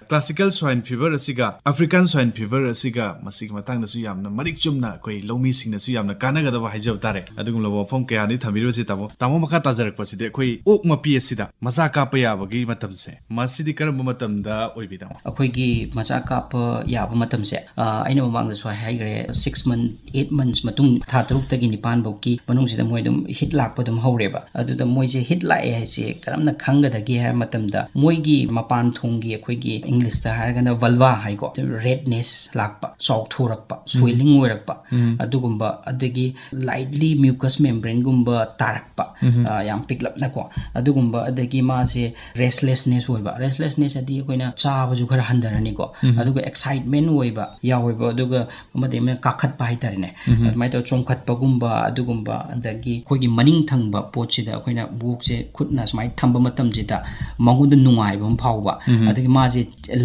Classical swine fever ꯑꯁꯤꯒ African swine fever ꯑꯁꯤꯒ, ꯃꯁꯤꯒꯤ ꯃꯇꯥꯡꯗꯁꯨ ꯌꯥꯝꯅ ꯃꯔꯤꯛ ꯆꯨꯝꯅ ꯑꯩꯈꯣꯏ ꯂꯧꯃꯤꯁꯤꯡꯅꯁꯨ ꯌꯥꯝꯅ ꯀꯥꯟꯅꯒꯗꯕ ꯍꯥꯏꯖꯕ ꯇꯥꯔꯦ꯫ ꯑꯗꯨꯒꯨꯝꯂꯕ ꯋꯥꯐꯝ ꯀꯌꯥꯅꯤ ꯊꯝꯕꯤꯔꯤꯕꯁꯤ ꯇꯥꯃꯣ꯫ ꯇꯥꯃꯣ, ꯃꯈꯥ ꯇꯥꯖꯔꯛꯄꯁꯤꯗꯤ ꯑꯩꯈꯣꯏ ꯑꯣꯛ ꯃꯄꯤ ꯑꯁꯤꯗ ꯃꯆꯥ ꯀꯥꯞꯄ ꯌꯥꯕꯒꯤ ꯃꯇꯝꯁꯦ, ꯃꯁꯤꯗꯤ ꯀꯔꯝꯕ ꯃꯇꯝꯗ ꯑꯣꯏꯕꯤꯗꯣꯏꯅꯣ? ꯑꯩꯈꯣꯏꯒꯤ ꯃꯆꯥ ꯀꯥꯞꯄ ꯌꯥꯕ ꯃꯇꯝꯁꯦ, ꯑ, ꯑꯩꯅ ꯃꯃꯥꯡꯗꯁꯨ ꯍꯥꯏꯈ꯭ꯔꯦ, six month, eight months ꯃꯇꯨꯡ, ꯊꯥ ꯇꯔꯨꯛꯇꯒꯤ ꯅꯤꯄꯥꯟ ꯐꯥꯎꯒꯤ ꯃꯅꯨꯡꯁꯤꯗ ꯃꯣꯏ ꯑꯗꯨꯝ heat ꯂꯥꯛꯄ ꯑꯗꯨꯝ ꯍꯧꯔꯦꯕ꯫ ꯑꯗꯨꯗ ꯃꯣꯏꯁꯦ heat ꯂꯥꯛꯑꯦ ꯍꯥꯏꯁꯦ ꯀꯔꯝꯅ ꯈꯪꯒꯗꯒꯦ ꯍꯥꯏꯕ ꯃꯇꯝꯗ, ꯃꯣꯏꯒꯤ ꯃꯄꯥꯟ ꯊꯣꯡꯒꯤ, ꯑꯩꯈꯣꯏꯒꯤ Englishꯇ ꯍꯥꯏꯔꯒꯅ vulva ꯍꯥꯏꯀꯣ, redness ꯂꯥꯛꯄ, ꯆꯥꯎꯊꯣꯔꯛꯄ, swelling ꯑꯣꯏꯔꯛꯄ, ꯑꯗꯨꯒꯨꯝꯕ, ꯑꯗꯒꯤ lightly mucous membraneꯒꯨꯝꯕ ꯇꯥꯔꯛꯄ, ꯑ, ꯌꯥꯝ ꯄꯤꯛꯂꯞꯅꯀꯣ, ꯑꯗꯨꯒꯨꯝꯕ, ꯑꯗꯒꯤ ꯃꯥꯁꯦ restlessness ꯑꯣꯏꯕ, restlessness ꯍꯥꯏꯗꯤ ꯑꯩꯈꯣꯏꯅ ꯆꯥꯕꯁꯨ ꯈꯔ ꯍꯟꯊꯔꯅꯤꯀꯣ, ꯑꯗꯨꯒ excitement ꯑꯣꯏꯕ ꯌꯥꯎꯋꯦꯕ, ꯑꯗꯨꯒ ꯑꯃꯗꯤ ꯑꯃꯅ ꯀꯥꯈꯠꯄ ꯍꯥꯏꯇꯥꯔꯦꯅꯦ, ꯑꯗꯨꯃꯥꯏꯅ ꯇꯧꯔ ꯆꯣꯡꯈꯠꯄꯒꯨꯝꯕ, ꯑꯗꯨꯒꯨꯝꯕ, ꯑꯗꯒꯤ ꯑꯩꯈꯣꯏꯒꯤ ꯃꯅꯤꯡ ꯊꯪꯕ ꯄꯣꯠꯁꯤꯗ ꯑꯩꯈꯣꯏꯅ ꯋꯣꯛꯁꯦ ꯈꯨꯠꯅ ꯁꯨꯃꯥꯏꯅ ꯊꯝꯕ ꯃꯇꯝꯁꯤꯗ ꯃꯉꯣꯟꯗ ꯅꯨꯡꯉꯥꯏꯕ ꯑꯃ ꯐꯥꯎꯕ, ꯑꯗꯒꯤ ꯃꯥꯁꯦ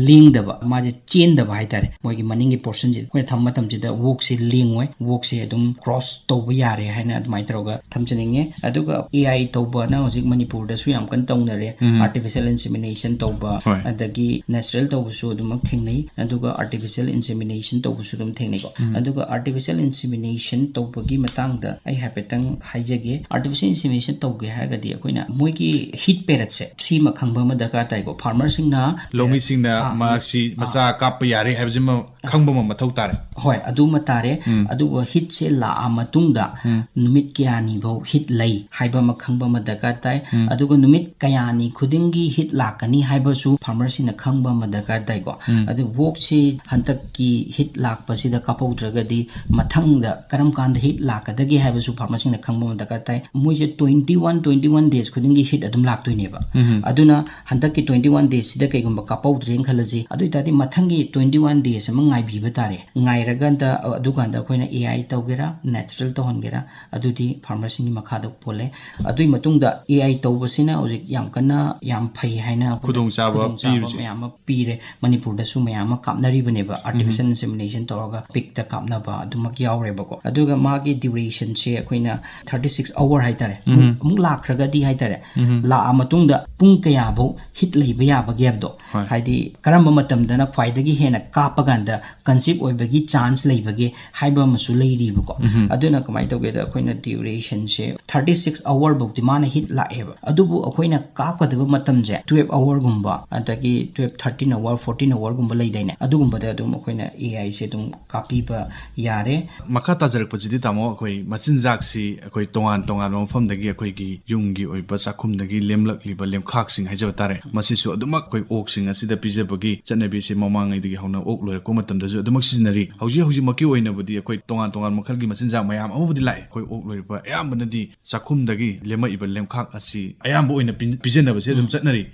ꯂꯦꯡꯗꯕ, ꯃꯥꯁꯦ ꯆꯦꯟꯗꯕ ꯍꯥꯏꯇꯥꯔꯦ, ꯃꯣꯏꯒꯤ ꯃꯅꯤꯡꯒꯤ portionꯁꯤꯗ ꯑꯩꯈꯣꯏꯅ ꯊꯝꯕ ꯃꯇꯝꯁꯤꯗ ꯋꯣꯛꯁꯦ ꯂꯦꯡꯉꯣꯏ, ꯋꯣꯛꯁꯦ ꯑꯗꯨꯝ cross ꯇꯧꯕ ꯌꯥꯔꯦ ꯍꯥꯏꯅ ꯑꯗꯨꯃꯥꯏꯅ ꯇꯧꯔꯒ ꯊꯝꯖꯅꯤꯡꯉꯦ꯫ ꯑꯗꯨꯒ A I ꯇꯧꯕꯅ ꯍꯧꯖꯤꯛ ꯃꯅꯤꯄꯨꯔꯗꯁꯨ ꯌꯥꯝ ꯀꯟꯅ ꯇꯧꯅꯔꯦ, artificial insemination ꯇꯧꯕ, ꯍꯣꯏ꯫ ꯑꯗꯒꯤ natural ꯇꯧꯕꯁꯨ ꯑꯗꯨꯃꯛ ꯊꯦꯡꯅꯩ, ꯑꯗꯨꯒ artificial insemination ꯇꯧꯕꯁꯨ ꯑꯗꯨꯝ ꯊꯦꯡꯅꯩꯀꯣ꯫ ꯑꯗꯨꯒ artificial insemination ꯇꯧꯕꯒꯤ ꯃꯇꯥꯡꯗ ꯑꯩ ꯍꯥꯏꯐꯦꯠꯇꯪ ꯍꯥꯏꯖꯒꯦ꯫ Artificial insemination ꯇꯧꯒꯦ ꯍꯥꯏꯔꯒꯗꯤ ꯑꯩꯈꯣꯏꯅ ꯃꯣꯏꯒꯤ heat periodꯁꯦ ꯁꯤꯃ ꯈꯪꯕ ꯑꯃ ꯗꯔꯀꯥꯔ ꯇꯥꯏꯀꯣ꯫ farmerꯁꯤꯡꯅ ꯂꯧꯃꯤꯁꯤꯡꯅ ꯑꯥ, ꯃꯍꯥꯛꯁꯤ ꯃꯆꯥ ꯀꯥꯞꯄ ꯌꯥꯔꯦ ꯍꯥꯏꯕꯁꯤꯃ ꯈꯪꯕ ꯑꯃ ꯃꯊꯧ ꯇꯥꯔꯦ꯫ ꯍꯣꯏ, ꯑꯗꯨꯃ ꯇꯥꯔꯦ꯫ ꯑꯗꯨꯒ heatꯁꯦ ꯂꯥꯛꯑ ꯃꯇꯨꯡꯗ ꯅꯨꯃꯤꯠ ꯀꯌꯥꯅꯤ ꯐꯥꯎ heat ꯂꯩ ꯍꯥꯏꯕ ꯑꯃ ꯈꯪꯕ ꯑꯃ ꯗꯔꯀꯥꯔ ꯇꯥꯏ꯫ ꯑꯗꯨꯒ ꯅꯨꯃꯤꯠ ꯀꯌꯥꯅꯤ ꯈꯨꯗꯤꯡꯒꯤ heat ꯂꯥꯛꯀꯅꯤ ꯍꯥꯏꯕꯁꯨ farmerꯁꯤꯡꯅ ꯈꯪꯕ ꯑꯃ ꯗꯔꯀꯥꯔ ꯇꯥꯏꯀꯣ꯫ ꯑꯗꯨ ꯋꯣꯛꯁꯤ ꯍꯟꯗꯛꯀꯤ heat ꯂꯥꯛꯄꯁꯤꯗ ꯀꯥꯞꯍꯧꯗ꯭ꯔꯒꯗꯤ ꯃꯊꯪꯗ ꯀꯔꯝ ꯀꯥꯟꯗ heat ꯂꯥꯛꯀꯗꯒꯦ ꯍꯥꯏꯕꯁꯨ farmerꯁꯤꯡꯅ ꯈꯪꯕ ꯑꯃ ꯗꯔꯀꯥꯔ ꯇꯥꯏ꯫ ꯃꯣꯏꯁꯦ twenty one, twenty one days ꯈꯨꯗꯤꯡꯒꯤ heat ꯑꯗꯨꯝ ꯂꯥꯛꯇꯣꯏꯅꯦꯕ꯫ ꯑꯗꯨꯅ ꯍꯟꯗꯛꯀꯤ twenty one daysꯁꯤꯗ ꯀꯩꯒꯨꯝꯕ ꯀꯥꯞꯍꯧꯗ꯭ꯔꯦꯅ ꯈꯜꯂꯁꯤ, ꯑꯗꯨ ꯑꯣꯏꯇꯥꯔꯗꯤ ꯃꯊꯪꯒꯤ twenty one days ꯑꯃ ꯉꯥꯏꯕꯤꯕ ꯇꯥꯔꯦ꯫ ꯉꯥꯏꯔꯀꯥꯟꯗ, ꯑ, ꯑꯗꯨ ꯑꯗꯨꯀꯥꯟꯗ ꯑꯩꯈꯣꯏꯅ AI ꯇꯧꯒꯦꯔꯥ, natural ꯇꯧꯍꯟꯒꯦꯔꯥ, ꯑꯗꯨꯗꯤ farmerꯁꯤꯡꯒꯤ ꯃꯈꯥꯗ ꯄꯣꯜꯂꯦ꯫ ꯑꯗꯨꯒꯤ ꯃꯇꯨꯡꯗ AI ꯇꯧꯕꯁꯤꯅ ꯍꯧꯖꯤꯛ ꯌꯥꯝ ꯀꯟꯅ ꯌꯥꯝ ꯐꯩ ꯍꯥꯏꯅ ꯑꯩꯈꯣꯏꯅ ꯈꯨꯗꯣꯡꯆꯥꯕ ꯈꯨꯗꯣꯡꯆꯥꯕ ꯄꯤꯔꯤꯁꯦ꯫ ꯃꯌꯥꯝ ꯑꯃ ꯄꯤꯔꯦ꯫ ꯃꯅꯤꯄꯨꯔꯗꯁꯨ ꯃꯌꯥꯝ ꯑꯃ ꯀꯥꯞꯅꯔꯤꯕꯅꯦꯕ, artificial insemination ꯇꯧꯔꯒ pigꯇ ꯀꯥꯞꯅꯕ ꯑꯗꯨꯃꯛ ꯌꯥꯎꯔꯦꯕꯀꯣ꯫ ꯑꯗꯨꯒ ꯃꯥꯒꯤ durationꯁꯦ ꯑꯩꯈꯣꯏꯅ thirty six hour ꯍꯥꯏꯇꯥꯔꯦ, ꯑꯃꯨꯛ ꯑꯃꯨꯛ ꯂꯥꯛꯈ꯭ꯔꯒꯗꯤ ꯍꯥꯏꯇꯥꯔꯦ, ꯂꯥꯛꯑ ꯃꯇꯨꯡꯗ ꯄꯨꯡ ꯀꯌꯥꯐꯧ heat ꯂꯩꯕ ꯌꯥꯕꯒꯦ ꯍꯥꯏꯕꯗꯣ, ꯍꯣꯏ꯫ ꯍꯥꯏꯗꯤ ꯀꯔꯝꯕ ꯃꯇꯝꯗꯅ ꯈ꯭ꯋꯥꯏꯗꯒꯤ ꯍꯦꯟꯅ ꯀꯥꯞꯄ ꯀꯥꯟꯗ conceive ꯑꯣꯏꯕꯒꯤ chance ꯂꯩꯕꯒꯦ ꯍꯥꯏꯕ ꯑꯃꯁꯨ ꯂꯩꯔꯤꯕꯀꯣ꯫ ꯑꯗꯨꯅ ꯀꯃꯥꯏꯅ ꯇꯧꯒꯦꯗ, ꯑꯩꯈꯣꯏꯅ durationꯁꯦ thirty six hour ꯐꯥꯎꯗꯤ ꯃꯥꯅ heat ꯂꯥꯛꯑꯦꯕ, ꯑꯗꯨꯕꯨ ꯑꯩꯈꯣꯏꯅ ꯀꯥꯞꯀꯗꯕ ꯃꯇꯝꯁꯦ twelve hourꯒꯨꯝꯕ, ꯑꯗꯒꯤ twelve, thirteen hour, fourteen hourꯒꯨꯝꯕ ꯂꯩꯗꯥꯏꯅꯦ, ꯑꯗꯨꯒꯨꯝꯕꯗ ꯑꯗꯨꯝ ꯑꯩꯈꯣꯏꯅ AIꯁꯦ ꯑꯗꯨꯝ ꯀꯥꯞꯄꯤꯕ ꯌꯥꯔꯦ꯫ ꯃꯈꯥ ꯇꯥꯖꯔꯛꯄꯁꯤꯗꯤ ꯇꯥꯃꯣ, ꯑꯩꯈꯣꯏ ꯃꯆꯤꯟꯖꯥꯛꯁꯤ ꯑꯩꯈꯣꯏ ꯇꯣꯉꯥꯟ ꯇꯣꯉꯥꯟꯕ ꯃꯐꯝꯗꯒꯤ ꯑꯩꯈꯣꯏꯒꯤ ꯌꯨꯝꯒꯤ ꯑꯣꯏꯕ ꯆꯥꯛꯈꯨꯝꯗꯒꯤ ꯂꯦꯝꯂꯛꯂꯤꯕ ꯂꯦꯝꯈꯥꯛꯁꯤꯡ ꯍꯥꯏꯖꯕ ꯇꯥꯔꯦ, ꯃꯁꯤꯁꯨ ꯑꯗꯨꯃꯛ ꯑꯩꯈꯣꯏ ꯑꯣꯛꯁꯤꯡ ꯑꯁꯤꯗ ꯄꯤꯖꯕꯒꯤ ꯆꯠꯅꯕꯤꯁꯤ ꯃꯃꯥꯡꯉꯩꯗꯒꯤ ꯍꯧꯅ ꯑꯣꯛ ꯂꯣꯏꯔꯛꯄ ꯃꯇꯝꯗꯁꯨ ꯑꯗꯨꯃꯛ ꯁꯤꯖꯤꯟꯅꯔꯤ꯫ ꯍꯧꯖꯤꯛ ꯍꯧꯖꯤꯛꯃꯛꯀꯤ ꯑꯣꯏꯅꯕꯨꯗꯤ ꯑꯩꯈꯣꯏ ꯇꯣꯉꯥꯟ ꯇꯣꯉꯥꯟ ꯃꯈꯜꯒꯤ ꯃꯆꯤꯟꯖꯥꯛ ꯃꯌꯥꯝ ꯑꯃꯕꯨꯗꯤ ꯂꯥꯛꯑꯦ꯫ ꯑꯩꯈꯣꯏ ꯑꯣꯛ ꯂꯣꯏꯔꯤꯕ ꯑꯌꯥꯝꯕꯅꯗꯤ ꯆꯥꯛꯈꯨꯝꯗꯒꯤ ꯂꯦꯝꯃꯛꯏꯕ ꯂꯦꯝꯈꯥꯛ ꯑꯁꯤ ꯑꯌꯥꯝꯕ ꯑꯣꯏꯅ ꯄꯤ-, ꯄꯤꯖꯅꯕꯁꯦ ꯑꯗꯨꯝ ꯆꯠꯅꯔꯤ꯫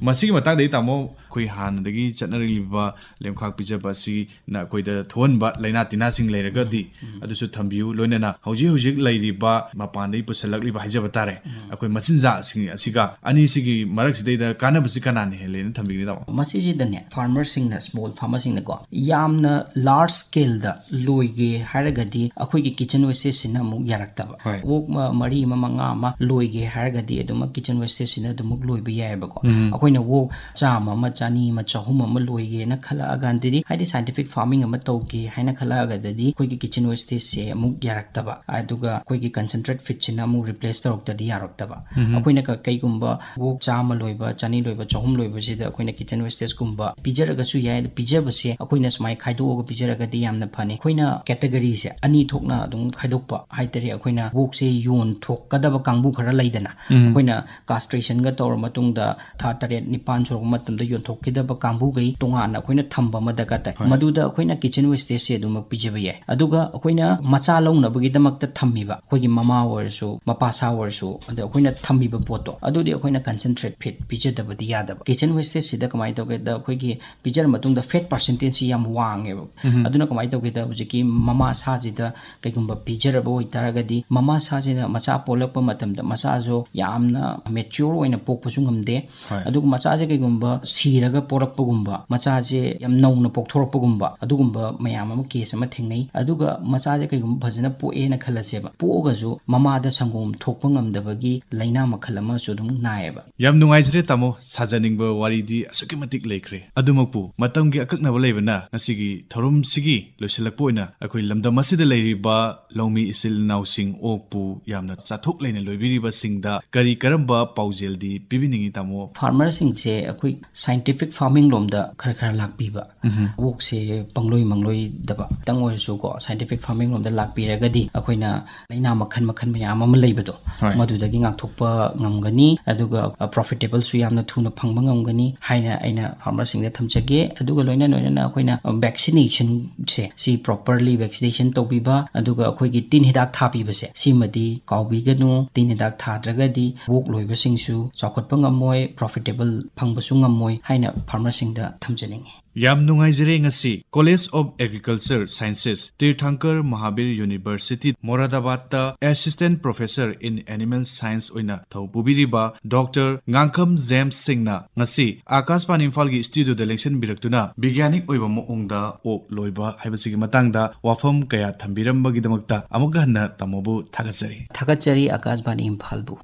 ꯃꯁꯤꯒꯤ ꯃꯇꯥꯡꯗ ꯑꯩ ꯇꯥꯃꯣ, ꯑꯩꯈꯣꯏ ꯍꯥꯟꯅꯗꯒꯤ ꯆꯠꯅꯔꯛꯂꯤꯕ ꯂꯦꯝꯈꯥꯛ ꯄꯤꯖꯕ ꯑꯁꯤꯅ ꯑꯩꯈꯣꯏꯗ ꯊꯣꯛꯍꯟꯕ ꯂꯥꯏꯅꯥ ꯇꯤꯟꯅꯥꯁꯤꯡ ꯂꯩꯔꯒꯗꯤ ꯑꯗꯨꯁꯨ ꯊꯝꯕꯤꯌꯨ, ꯂꯣꯏꯅꯅ ꯍꯧꯖꯤꯛ ꯍꯧꯖꯤꯛ ꯂꯩꯔꯤꯕ ꯃꯄꯥꯟꯗꯒꯤ ꯄꯨꯁꯜꯂꯛꯂꯤꯕ ꯍꯥꯏꯖꯕ ꯇꯥꯔꯦ, ꯑꯩꯈꯣꯏ ꯃꯆꯤꯟꯖꯥꯛꯁꯤꯡ ꯑꯁꯤꯒ ꯑꯅꯤꯁꯤꯒꯤ ꯃꯔꯛꯁꯤꯗꯩꯗ ꯀꯥꯟꯅꯕꯁꯤ ꯀꯅꯥꯅ ꯍꯦꯜꯂꯦꯅ ꯊꯝꯕꯤꯒꯅꯤ ꯇꯥꯃꯣ? ꯃꯁꯤꯁꯤꯗꯅꯦ, farmerꯁꯤꯡꯅ, small farmerꯁꯤꯡꯅꯀꯣ, ꯌꯥꯝꯅ large scaleꯗ ꯂꯣꯏꯒꯦ ꯍꯥꯏꯔꯒꯗꯤ ꯑꯩꯈꯣꯏꯒꯤ kitchen wasteꯁꯤꯅ ꯑꯃꯨꯛ ꯌꯥꯔꯛꯇꯕ꯫ ꯍꯣꯏ꯫ ꯑꯣꯛ ꯃ-, ꯃꯔꯤ ꯑꯃ, ꯃꯉꯥ ꯑꯃ ꯂꯣꯏꯒꯦ ꯍꯥꯏꯔꯒꯗꯤ ꯑꯗꯨꯃꯛ kitchen wasteꯁꯤꯅ ꯑꯗꯨꯃꯛ ꯂꯣꯏꯕ ꯌꯥꯏꯑꯕꯀꯣ꯫ ꯑꯩꯈꯣꯏꯅ ꯑꯣꯛ ꯆꯥꯝꯃ ꯑꯃ, ꯆꯅꯤ ꯑꯃ, ꯆꯍꯨꯝ ꯑꯃ ꯂꯣꯏꯒꯦꯅ ꯈꯜꯂꯛꯑꯀꯥꯟꯗꯗꯤ, ꯍꯥꯏꯗꯤ scientific farming ꯑꯃ ꯇꯧꯒꯦ ꯍꯥꯏꯅ ꯈꯜꯂꯛꯑꯒꯗꯤ, ꯑꯩꯈꯣꯏꯒꯤ kitchen wasteꯁꯦ ꯑꯃꯨꯛ ꯌꯥꯔꯛꯇꯕ, ꯑꯗꯨꯒ ꯑꯩꯈꯣꯏꯒꯤ concentrate feedꯁꯤꯅ ꯑꯃꯨꯛ replace ꯇꯧꯔꯛꯇꯗꯤ ꯌꯥꯔꯛꯇꯕ꯫ ꯑꯩꯈꯣꯏꯅ ꯀ-, ꯀꯩꯒꯨꯝꯕ ꯑꯣꯛ ꯆꯥꯝꯃ ꯂꯣꯏꯕ, ꯆꯅꯤ ꯂꯣꯏꯕ, ꯆꯍꯨꯝ ꯂꯣꯏꯕꯁꯤꯗ ꯑꯩꯈꯣꯏꯅ kitchen wasteꯁꯀꯨꯝꯕ ꯄꯤꯖꯔꯒꯁꯨ ꯌꯥꯏ꯫ ꯑꯗꯨ ꯄꯤꯖꯕꯁꯦ ꯑꯩꯈꯣꯏꯅ ꯁꯨꯃꯥꯏꯅ ꯈꯥꯏꯗꯣꯛꯑꯒ ꯄꯤꯖꯔꯒꯗꯤ ꯌꯥꯝꯅ ꯐꯅꯤ꯫ ꯑꯩꯈꯣꯏꯅ categoryꯁꯦ ꯑꯅꯤ ꯊꯣꯛꯅ ꯑꯗꯨꯝ ꯈꯥꯏꯗꯣꯛꯄ ꯍꯥꯏꯇꯥꯔꯦ꯫ ꯑꯩꯈꯣꯏꯅ ꯑꯣꯛꯁꯦ ꯌꯣꯟꯊꯣꯛꯀꯗꯕ ꯀꯥꯡꯕꯨ ꯈꯔ ꯂꯩꯗꯅ, ꯑꯩꯈꯣꯏꯅ castrationꯒ ꯇꯧꯔ ꯃꯇꯨꯡꯗ ꯊꯥ ꯇꯔꯦꯠ ꯅꯤꯄꯥꯟ ꯁꯨꯔꯛꯄ ꯃꯇꯝꯗ ꯌꯣꯟꯊꯣꯛꯈꯤꯗꯕ ꯀꯥꯡꯕꯨꯈꯩ ꯇꯣꯉꯥꯟꯅ ꯑꯩꯈꯣꯏꯅ ꯊꯝꯕ ꯑꯃ ꯗꯔꯀꯥꯔ ꯇꯥꯏ꯫ ꯃꯗꯨꯗ ꯑꯩꯈꯣꯏꯅ kitchen wasteꯁꯦ ꯑꯗꯨꯃꯛ ꯄꯤꯖꯕ ꯌꯥꯏ꯫ ꯑꯗꯨꯒ ꯑꯩꯈꯣꯏꯅ ꯃꯆꯥ ꯂꯧꯅꯕꯒꯤꯗꯃꯛꯇ ꯊꯝꯃꯤꯕ ꯑꯩꯈꯣꯏꯒꯤ ꯃꯃꯥ ꯑꯣꯏꯔꯁꯨ, ꯃꯄꯥ ꯁꯥ ꯑꯣꯏꯔꯁꯨ, ꯑꯗ ꯑꯩꯈꯣꯏꯅ ꯊꯝꯃꯤꯕ ꯄꯣꯠꯇꯣ, ꯑꯗꯨꯗꯤ ꯑꯩꯈꯣꯏꯅ concentrate feed ꯄꯤꯖꯗꯕꯗꯤ ꯌꯥꯗꯕ꯫ Kitchen wasteꯁꯤꯗ ꯀꯃꯥꯏꯅ ꯇꯧꯒꯦꯗ, ꯑꯩꯈꯣꯏꯒꯤ ꯄꯤꯖꯔ ꯃꯇꯨꯡꯗ fat percentageꯁꯤ ꯌꯥꯝ ꯋꯥꯡꯉꯦꯕ꯫ ꯑꯗꯨꯅ ꯀꯃꯥꯏꯅ ꯇꯧꯒꯦꯗ, ꯍꯧꯖꯤꯛ ꯀꯤ ꯃꯃꯥ ꯁꯥꯁꯤꯗ ꯀꯩꯒꯨꯝꯕ ꯄꯤꯖꯔꯕ ꯑꯣꯏꯇꯥꯔꯒꯗꯤ, ꯃꯃꯥ ꯁꯥꯁꯤꯅ ꯃꯆꯥ ꯄꯣꯛꯂꯛꯄ ꯃꯇꯝꯗ ꯃꯆꯥꯁꯨ ꯌꯥꯝꯅ ꯃꯦꯆ꯭ꯌꯣꯔ ꯑꯣꯏꯅ ꯄꯣꯛꯄꯁꯨ ꯉꯝꯗꯦ꯫ ꯍꯣꯏ꯫ ꯑꯗꯨꯒ ꯃꯆꯥꯁꯦ ꯀꯩꯒꯨꯝꯕ ꯁꯤꯔꯒ ꯄꯣꯔꯛꯄꯒꯨꯝꯕ, ꯃꯆꯥꯁꯦ ꯌꯥꯝ ꯅꯧꯅ ꯄꯣꯛꯊꯣꯔꯛꯄꯒꯨꯝꯕ, ꯑꯗꯨꯒꯨꯝꯕ ꯃꯌꯥꯝ ꯑꯃ ꯀꯦꯁ ꯑꯃ ꯊꯦꯡꯅꯩ꯫ ꯑꯗꯨꯒ ꯃꯆꯥꯁꯦ ꯀꯩꯒꯨꯝꯕ ꯐꯖꯅ ꯄꯣꯛꯑꯦꯅ ꯈꯜꯂꯁꯦꯕ, ꯄꯣꯛꯑꯒꯁꯨ ꯃꯃꯥꯗ ꯁꯪꯒꯣꯝ ꯊꯣꯛꯄ ꯉꯝꯗꯕꯒꯤ ꯂꯥꯏꯅꯥ ꯃꯈꯜ ꯑꯃꯁꯨ ꯑꯗꯨꯝ ꯅꯥꯏꯌꯦꯕ꯫ ꯌꯥꯝ ꯅꯨꯡꯉꯥꯏꯖꯔꯦ ꯇꯥꯃꯣ, ꯁꯥꯖꯅꯤꯡꯕ ꯋꯥꯔꯤꯗꯤ ꯑꯁꯨꯛꯀꯤ ꯃꯇꯤꯛ ꯂꯩꯈ꯭ꯔꯦ꯫ ꯑꯗꯨꯃꯛꯄꯨ ꯃꯇꯝꯒꯤ ꯑꯀꯛꯅꯕ ꯂꯩꯕꯅ ꯉꯁꯤꯒꯤ ꯊꯧꯔꯝꯁꯤꯒꯤ ꯂꯣꯏꯁꯤꯜꯂꯛꯄ ꯑꯣꯏꯅ ꯑꯩꯈꯣꯏ ꯂꯝꯗꯝ ꯑꯁꯤꯗ ꯂꯩꯔꯤꯕ ꯂꯧꯃꯤ ꯏꯆꯤꯜ ꯏꯅꯥꯎꯁꯤꯡ, ꯑꯣꯛꯄꯨ ꯌꯥꯝꯅ ꯆꯥꯊꯣꯛ ꯂꯩꯅ ꯂꯣꯏꯕꯤꯔꯤꯕꯁꯤꯡꯗ ꯀꯔꯤ ꯀꯔꯝꯕ ꯄꯥꯎꯖꯦꯜꯗꯤ ꯄꯤꯕꯤꯅꯤꯡꯉꯤ ꯇꯥꯃꯣ? ꯐꯥꯔꯃꯔꯁꯤꯡꯁꯦ ꯑꯩꯈꯣꯏ ꯁꯥꯏꯟꯇꯤꯐꯤꯛ ꯐꯥꯔꯃꯤꯡ ꯂꯣꯝꯗ ꯈꯔ ꯈꯔ ꯂꯥꯛꯄꯤꯕ, ꯎꯝ꯫ ꯑꯣꯛꯁꯦ ꯄꯪꯂꯣꯏ ꯃꯪꯂꯣꯏꯗꯕ ꯈꯤꯇꯪ ꯑꯣꯏꯔꯁꯨꯀꯣ, ꯁꯥꯏꯟꯇꯤꯐꯤꯛ ꯐꯥꯔꯃꯤꯡ ꯂꯣꯝꯗ ꯂꯥꯛꯄꯤꯔꯒꯗꯤ ꯑꯩꯈꯣꯏꯅ ꯂꯥꯏꯅꯥ ꯃꯈꯜ ꯃꯈꯜ ꯃꯌꯥꯝ ꯑꯃ ꯂꯩꯕꯗꯣ, ꯍꯣꯏ꯫ ꯃꯗꯨꯗꯒꯤ ꯉꯥꯛꯊꯣꯛꯄ ꯉꯝꯒꯅꯤ꯫ ꯑꯗꯨꯒ ꯄ꯭ꯔꯣꯐꯤꯇꯦꯕꯜꯁꯨ ꯌꯥꯝꯅ ꯊꯨꯅ ꯐꯪꯕ ꯉꯝꯒꯅꯤ ꯍꯥꯏꯅ ꯑꯩꯅ ꯐꯥꯔꯃꯔꯁꯤꯡꯗ ꯊꯝꯖꯒꯦ꯫ ꯑꯗꯨꯒ ꯂꯣꯏꯅ ꯂꯣꯏꯅꯅ ꯑꯩꯈꯣꯏꯅ ꯚꯦꯛꯁꯤꯅꯦꯁꯟꯁꯦ ꯁꯤ ꯄ꯭ꯔꯣꯄꯔꯂꯤ ꯚꯦꯛꯁꯤꯅꯦꯁꯟ ꯇꯧꯕꯤꯕ, ꯑꯗꯨꯒ ꯑꯩꯈꯣꯏꯒꯤ ꯇꯤꯟ ꯍꯤꯗꯥꯛ ꯊꯥꯕꯤꯕꯁꯦ ꯁꯤꯃꯗꯤ ꯀꯥꯎꯕꯤꯒꯅꯨ꯫ ꯇꯤꯟ ꯍꯤꯗꯥꯛ ꯊꯥꯗ꯭ꯔꯒꯗꯤ ꯑꯣꯛ ꯂꯣꯏꯕꯁꯤꯡꯁꯨ ꯆꯥꯎꯈꯠꯄ ꯉꯝꯃꯣꯏ, ꯄ꯭ꯔꯣꯐꯤꯇꯦꯕꯜ ꯐꯪꯕꯁꯨ ꯉꯝꯃꯣꯏ ꯍꯥꯏꯅ ꯐꯥꯔꯃꯔꯁꯤꯡꯗ ꯊꯝꯖꯅꯤꯡꯉꯤ꯫ ꯌꯥꯝ ꯅꯨꯡꯉꯥꯏꯖꯔꯦ, ꯉꯁꯤ College of Agriculture Sciences, ꯇꯤꯔꯊꯪꯀꯔ Mahavir University, ꯃꯣꯔꯥꯗꯥꯕꯥꯗꯇ Assistant Professor in Animal Science ꯑꯣꯏꯅ ꯊꯧ ꯄꯨꯕꯤꯔꯤꯕ ꯗꯣꯛꯇꯔ ꯉꯥꯡꯈꯝ ꯖꯦꯝꯁ ꯁꯤꯡꯅ ꯉꯁꯤ ꯑꯥꯀꯥꯁꯕꯥꯅꯤ ꯏꯝꯐꯥꯜꯒꯤ ꯁ꯭ꯇꯨꯗꯤꯑꯣꯗ ꯂꯦꯡꯁꯤꯟꯕꯤꯔꯛꯇꯨꯅ ꯕꯤꯒ꯭ꯌꯥꯅꯤꯛ ꯑꯣꯏꯕ ꯃꯑꯣꯡꯗ ꯑꯣꯛ ꯂꯣꯏꯕ ꯍꯥꯏꯕꯁꯤꯒꯤ ꯃꯇꯥꯡꯗ ꯋꯥꯐꯝ ꯀꯌꯥ ꯊꯝꯕꯤꯔꯝꯕꯒꯤꯗꯃꯛꯇ ꯑꯃꯨꯛꯀ ꯍꯟꯅ ꯇꯥꯃꯣꯕꯨ ꯊꯥꯒꯠꯆꯔꯤ꯫ ꯊꯥꯒꯠꯆꯔꯤ ꯑꯥꯀꯥꯁꯕꯥꯅꯤ ꯏꯝꯐꯥꯜꯕꯨ꯫